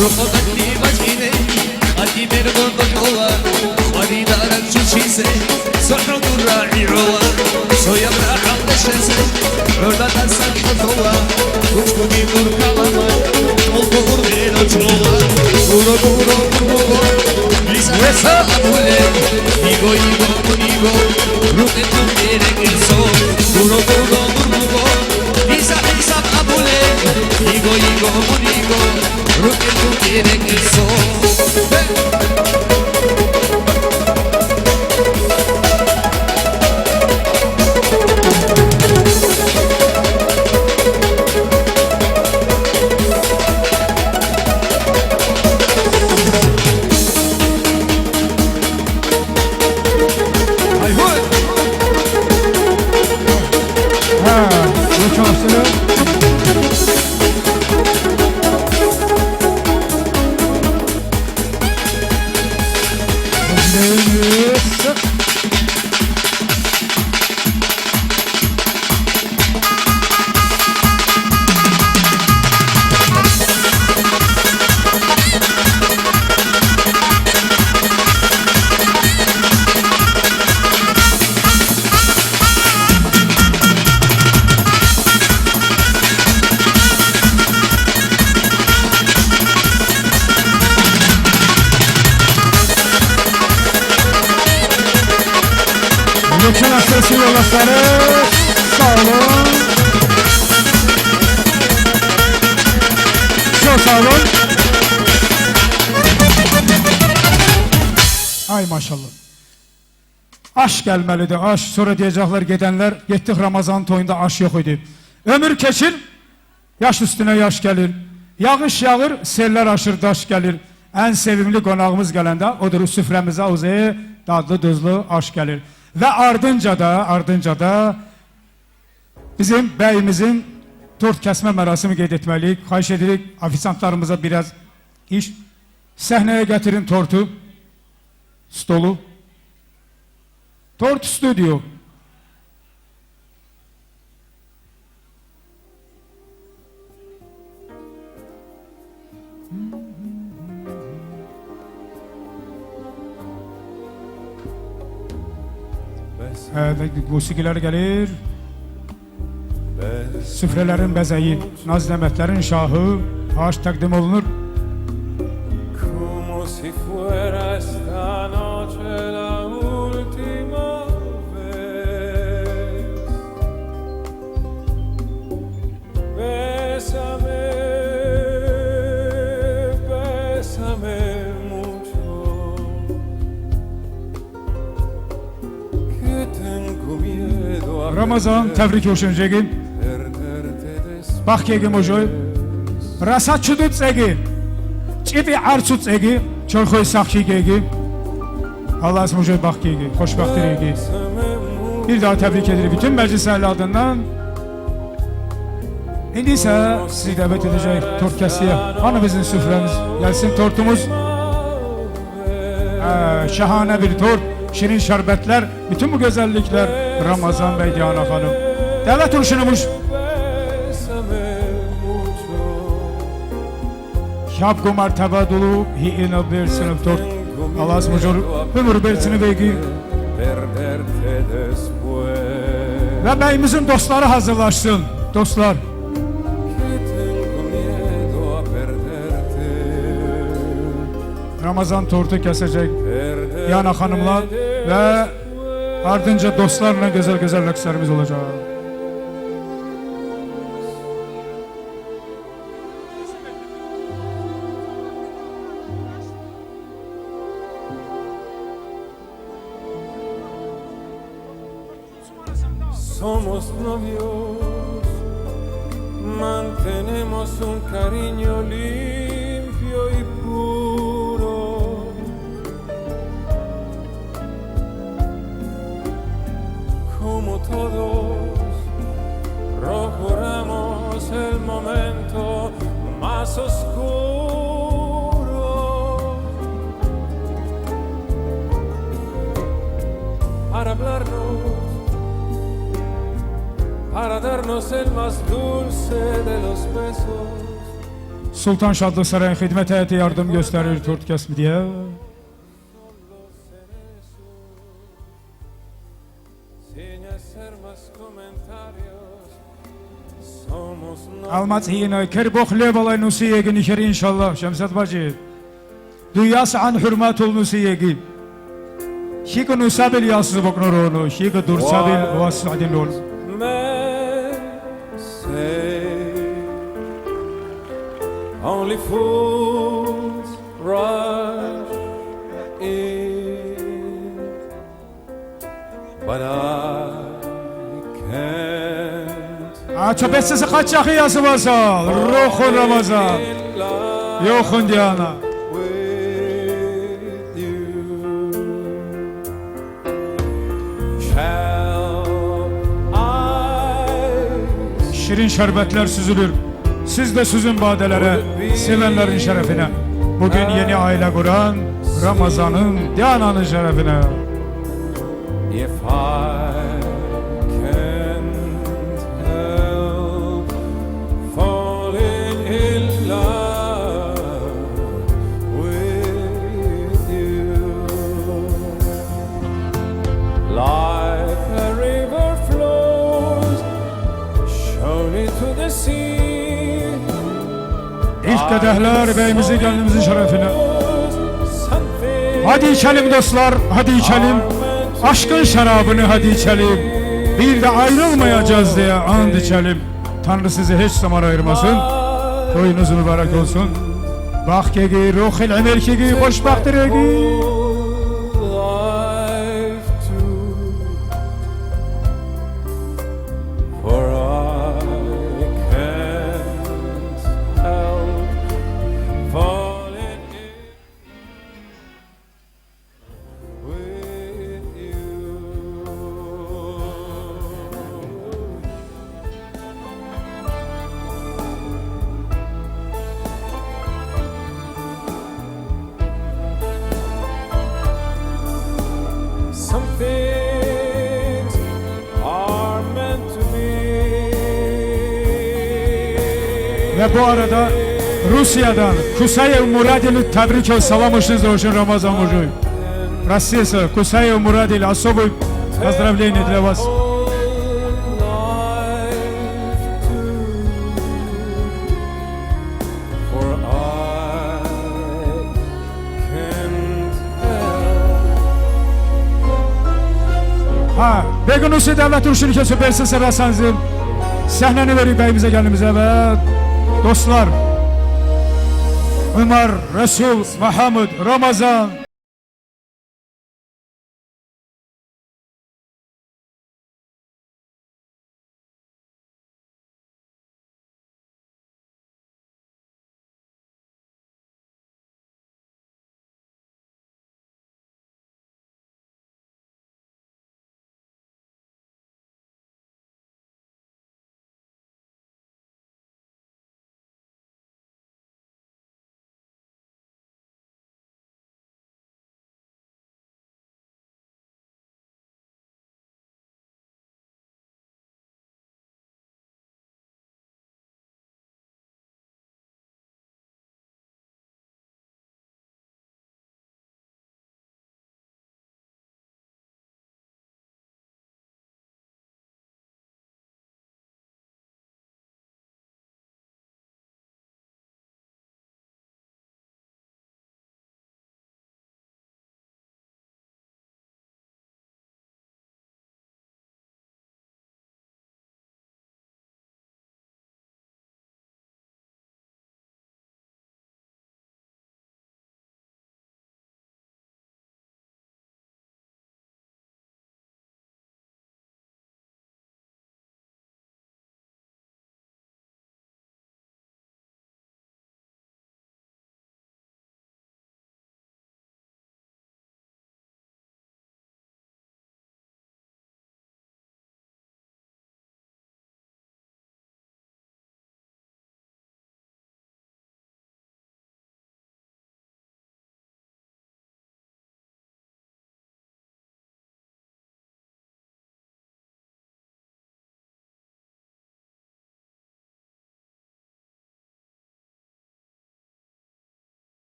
Рокъо къадри бачӀине, къадимер гъоркьо кьола, къварилараг чучизе, цохӀо дур рагӀи гӀола, цояб рагӀалде щвезе, гӀордадасан кьолъола, кучкуги дур каламай, кьолго ургъел очӀола. Гуро, гуро, гуро, гуро, лиса, лиса абулеб, йиго, йиго, мун йиго, рукӀелъул рекӀелъо. Гуро, гуро, гуро, гуро, лиса, лиса абулеб, йиго, йиго, мун йиго, рукӀелъул рекӀелъо. Гьа, гьучӀ гьасила. Лучший наши силы лошары. Sağ olun. Çok sağ olun. Ay maşallah. Aş gelmelidir, aş. Sonra diyecekler, gidenler, gittik Ramazan toyunda aş yok idi. Ömür geçir, yaş üstüne yaş gelir. Yağış yağır, seller aşır, taş gelir. En sevimli konağımız gelende odur süfremize uzağı tatlı tuzlu aş gelir. Ve ardınca da, ardınca da bizim beyimizin tort kesme merasimi kaydetmeliyiz. Хвайш эдилик официантларымыза бираз иш. Сагьнае гатирин торту, столу. Торт студио. Э, musiqiler gelir. Süfrelerin bezeyi, naz-nemetlerin şahı, aş takdim olunur. Como si fuera esta noche la última vez. Bésame, bésame mucho, que tengo miedo a Рамазан, perderte, табрик гьечӀеги, perderte después. Бахкеги мужой. Раса чуду цӀеги, чӀитӀи гӀарцу цӀеги, чорхой сахлъигеги. Аллагьас мужой бахкеги, хошбахтиреги. Bir daha tebrik ederim bütün meclis ehli adından. Şimdi ise sizi davet edecek tort kesmeye. Hani bizim süfremiz? Gelsin tortumuz. Ee, şahane bir tort, şirin şerbetler, bütün bu güzellikler Ramazan Bey, Diana Hanım. Davet olsun. Гьабго мартабадулу гьиинаб берцинаб торт. Аллагьас мужур гӀумру берцинабеги. Ва бегьимизин достлары гьазирлъарин, достлар. Рамазан торту кесежек Яна ханумла ва ардынча достларна гезел-гезел рекӀелъармиз олажа. Somos novios, mantenemos un cariño limpio y puro. Como todos, procuramos el momento más oscuro para hablarnos, para darnos el más dulce de los besos. Sultan Şadlık Sarayı'nın hizmet heyeti yardım gösterir Türk kesmi diye. Алмаз гьина, кер бохлебалай нусиеги нихер, иншалла, Шамсат бажи. Дуяс гӀан хӀурматул нусиеги. Щиго нусабил ясу бокӀноро, щиго дурсабил вас гӀадинро. Only fools rush in. But I can't. А цо бецаса къачахъи ясабазал, рохун Рамазан, йохун Диана. With you. Shall I. Şirin şerbetlär süzülür. Siz de süzün badelere, sevenlerin şerefine. Bugün yeni aile kuran Ramazan'ın, Diana'nın şerefine. If I can't help falling in love with you, like a river flows surely to the sea. İlk kadehler beyimizi, gönlümüzün şerefine. Hadi içelim dostlar, hadi içelim. Aşkın şarabını hadi içelim. Bir de ayrılmayacağız diye ant içelim. Tanrı sizi hiç zaman ayırmasın. Toyunuz mübarek olsun. Бахкеги, рохел гӀемерлъиги, хушбахтиреги. For I can't help falling in with you. Some things are meant to be. Ve bu arada Rusya'dan Kusayev Muradil tebrikler, selam hoşunuza, hoşun Ramazan hoşun. Россия, Кусаев Мурадил, особое поздравление для вас. Гьа, бегунусе давлат рушин хесо берсаса расанзил. Сахнани вери баймиза галимзава. Дослар, ГӀумар, Расул, МахӀамуд, Рамазан.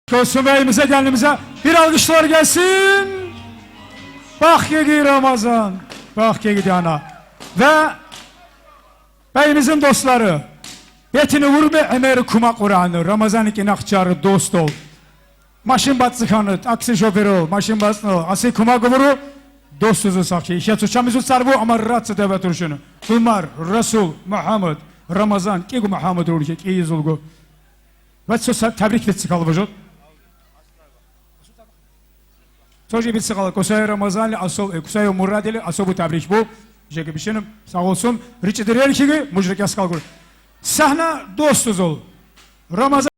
Косумей мзеданимза бирал гишлар гасин. Бахкеги Рамазан, бахкеги дана. Ва баймизин дослары. Бетине урме гӀемер кума Къуръан, Рамазан кинахчар достол. Машин бацӀцӀхана, такси шоферал, машин бацӀцӀнал, асе кумаг гуро, достузул сахчи. Ишецо чамизул царбу, ама раца дава туршина. Умар, Расул, МухӀаммад, Рамазан, кӀиго МухӀаммад рурче, кӀиизулго. Ва цо са-, табрик биццикал божот. Цо жи биццикал, Кусай Рамазанли асол, э, Кусай Мурадили асобу табрик бу. Жеги бишинам, сагъулсун, ричи дерелхиги, мужрик яскал гур. Сахна достузул. Рамазан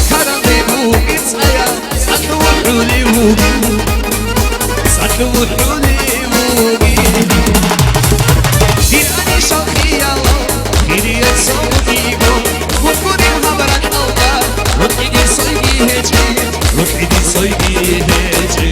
Каранде бугицая, садлу вухӀули вуги, садлу вухӀули вуги. Дир анишал хиял, хирият согиго, вукурин гьаб ракьалда, рукъиги сойги гьечӀи, рукъиги сойги гьечӀи.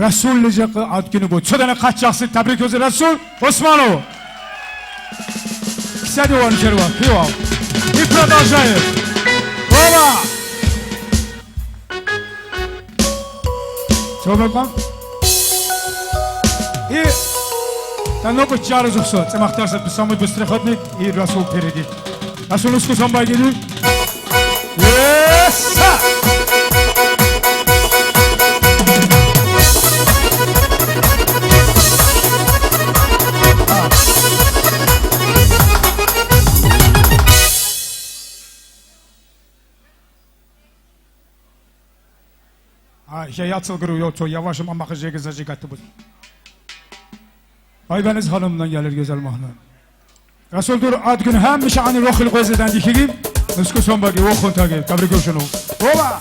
Расул лежакъа адкине бо. Цодана хъачагъси табрикузе Расул Османов. Кисади ван черва, пивал. И продолжаем. Оба! Цо бекъон. И танокъо чарузухъ со, цӀимахтарса самый быстрый ходник и Расул впереди. Расул, ускусан багиди. Еса! А, я яцал гуру, йо, цо, я вашим аммахъе жеги зажигать буд. Айбанис ханумдан ялер гезал махна. Расул дур адгун гьамиша гьанир вохил гъвезе дандихьиги, нуску сон баги, вохун таги, кабригушуну. Оба!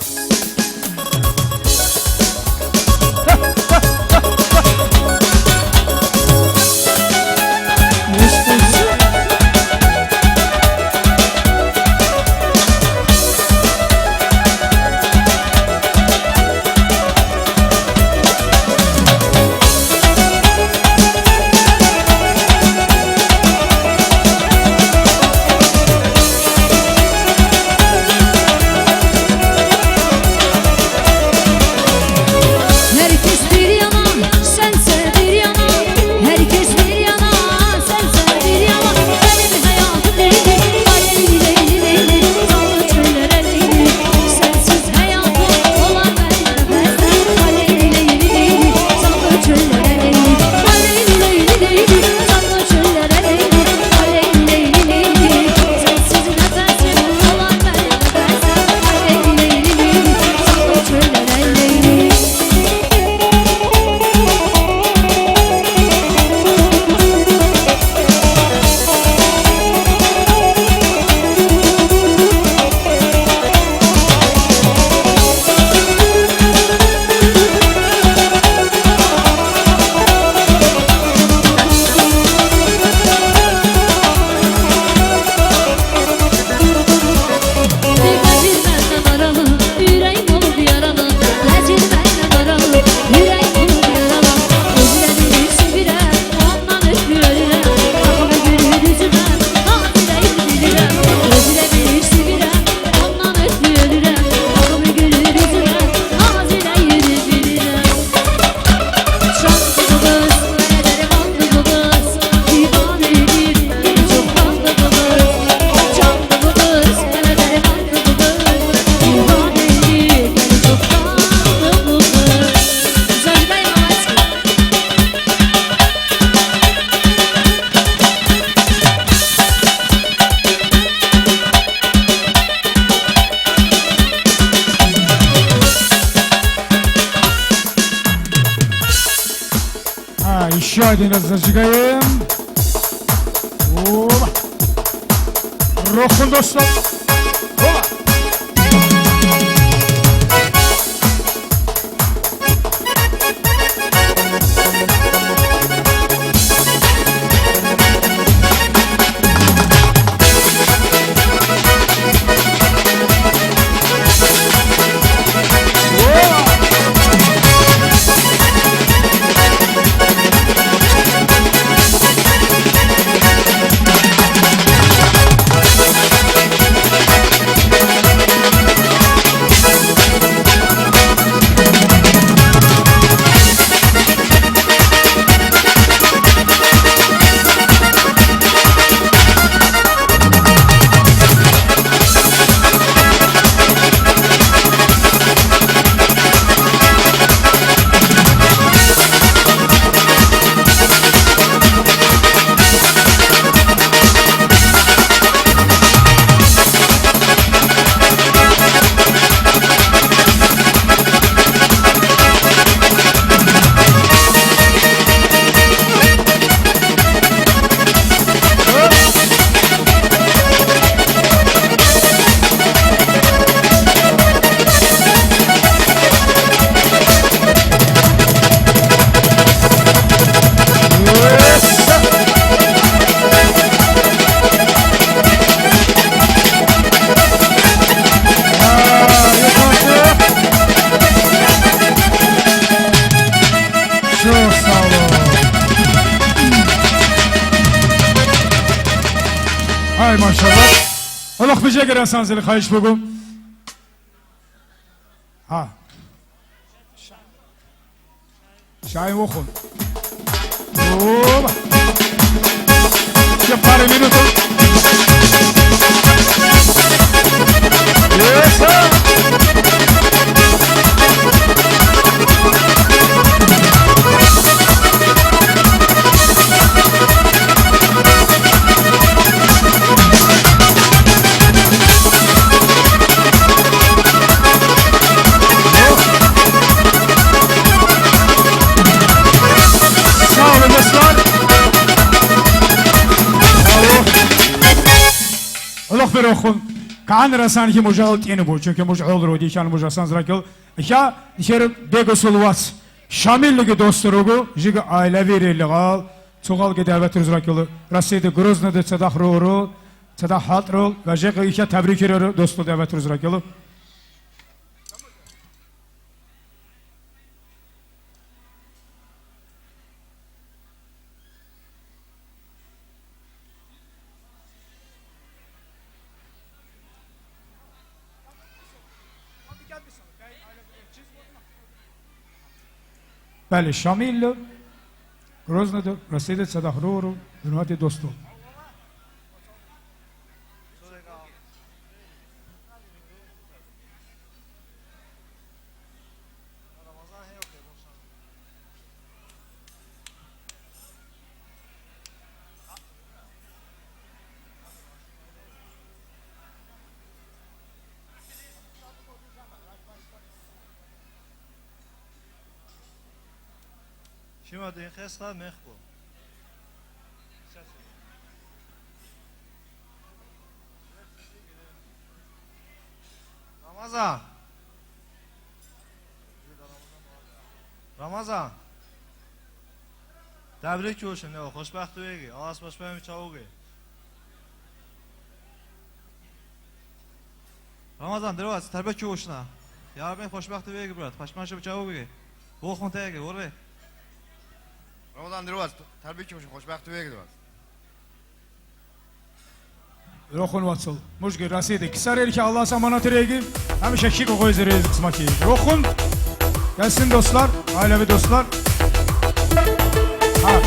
Herkes bir yana, sense bir yana. Herkes bir yana, sense bir yana. Benim hayatım neydi? Ay, leyli, leyli, leyli. Sanlı çöller elliydi. Sensiz hayatım olamaz. А, ещё один раз зажигаем. О! Рохун, дослар. О! Ай, машалла. Аллах бижеги расанзили хайш бугу. Гьа. Шай вухун. Оба. Ще пару минут. Еса. Савлу, дослар. Алло. Аллах берохун. Каган расан хи мужал тӀене бу, чунки муж гӀол родичан муж асан зракил. Иша, ишер бегосул вац. Шамиллиги достур руго, жига айлавирел гъал, цугъалги дяватур зракил. Россияда Грозныйда цадахъ руру, цадахъ хӀалтӀрул, ва жега иша табрикирару досту дяватур зракил. Бале, Шамилла, Грозныйда, Россияда цадахъ руру, хӀурматиял досту. Щиб гьадин хесха мехго. Рамазан! Рамазан! Табрик чӀушин, хушбахту веги, Аллагьас пашмаямича вуги. Рамазан, дирвац, тарбачу вушна. Я Рабби, хушбахту веги, брат, пашманча буча вуги. Вохун теги, ворре. Рамазан, дирвац, тарбачу вушна, хушбахту веги, дирвац. Рохун вацал. Мужги Россияда кисарелхи Аллагьас аманат реги. Гьамиша щиб гъойзе рез кисмати. Рохун. Ясин дослар, айлави дослар. А.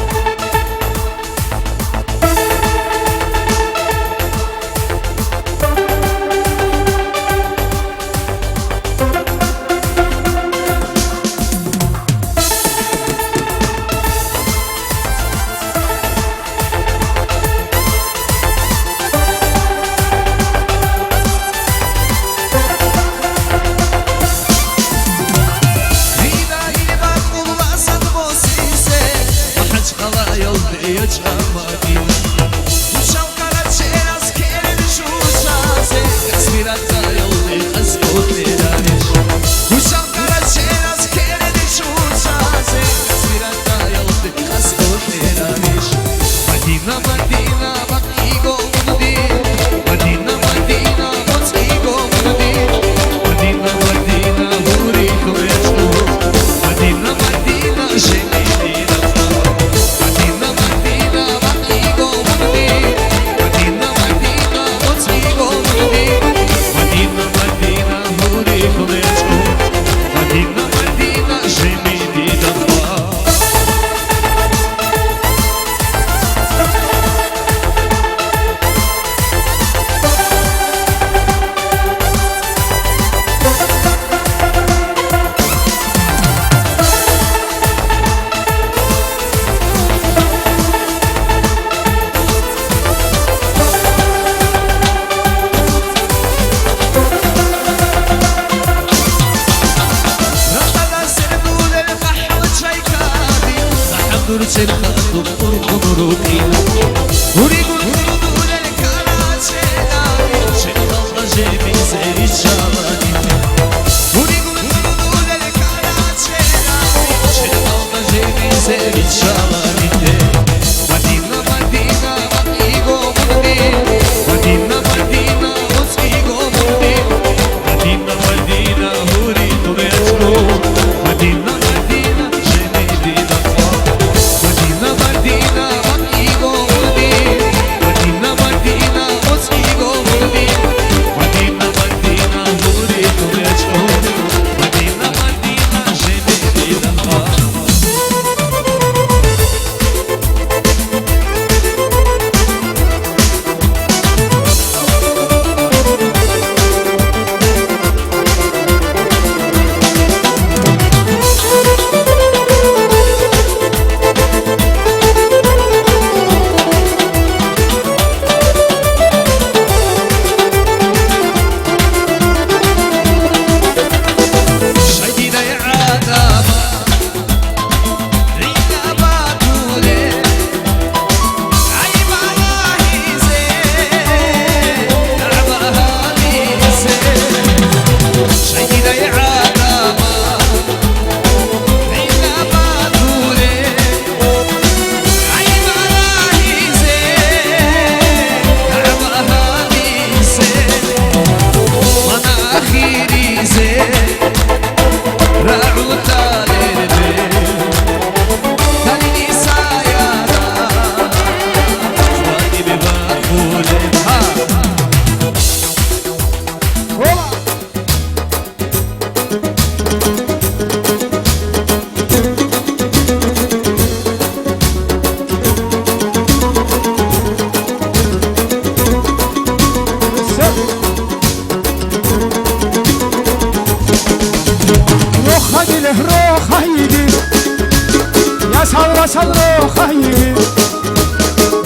Сал рохайги,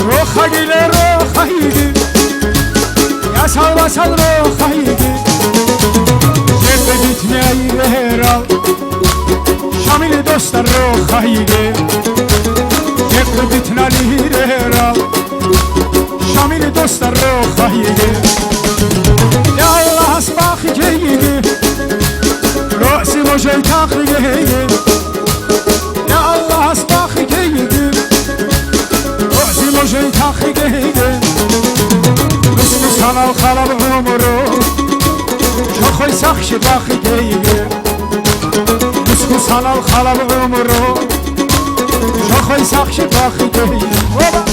рохагиле рохайги, я салва сал рохайги, жекъи битняй рерал, Шамил достар рохайги, жекъи битнали рерал, Шамил достар рохайги, я Аллагьас бахигейги, роси можей тахигейги. Я Аллагьас бахигейги, рози можей тахигейги. Мусусанал халаб гӀумру, чохой сахщи бахигейги. Мусусанал халаб гӀумру, чохой сахщи бахигейги. Оба!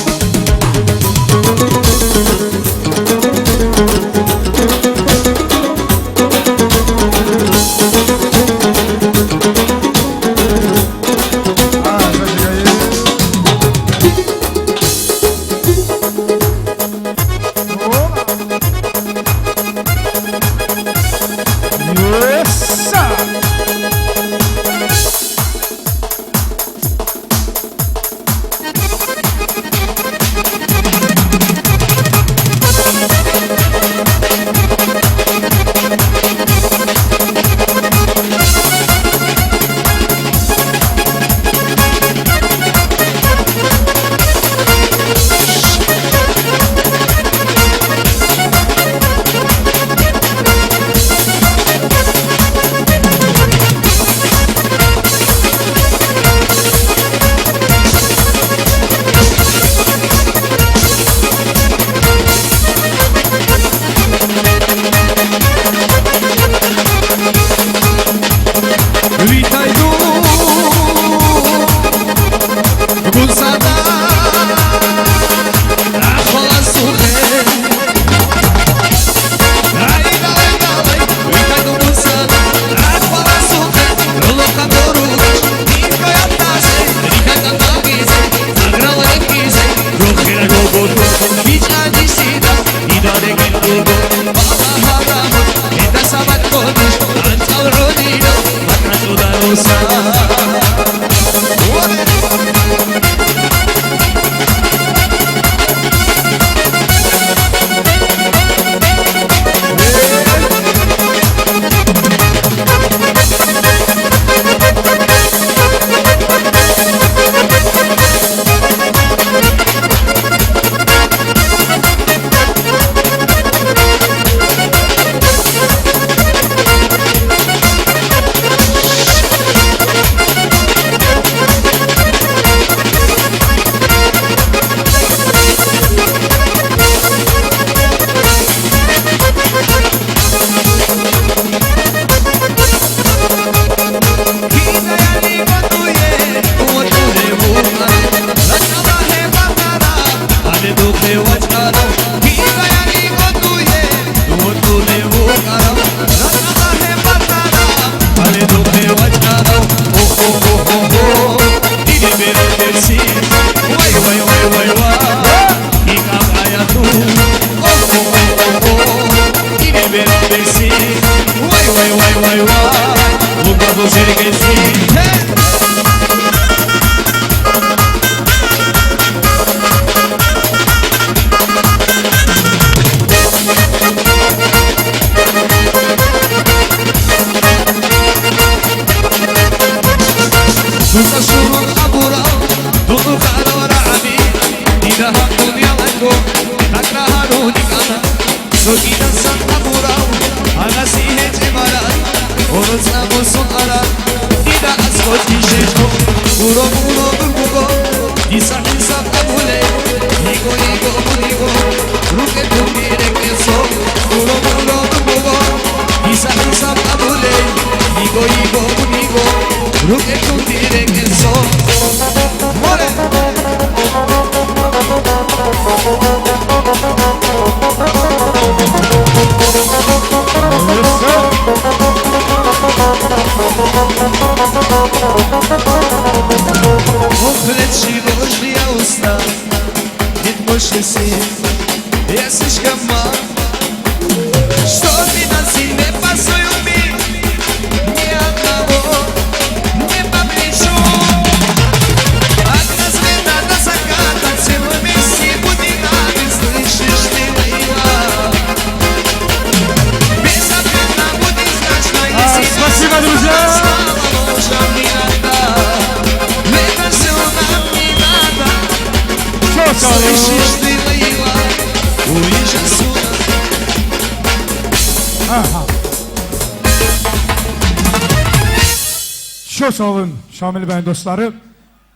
Чо салым, Шамил байн дослары.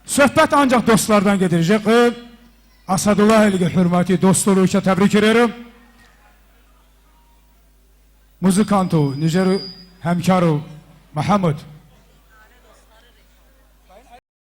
Сохбат анжах дослардан гедир жекъе. Асадуллагьилги хӀурмати достору иша табрикирера. Музыканту, нижер гьамкару МухӀаммад.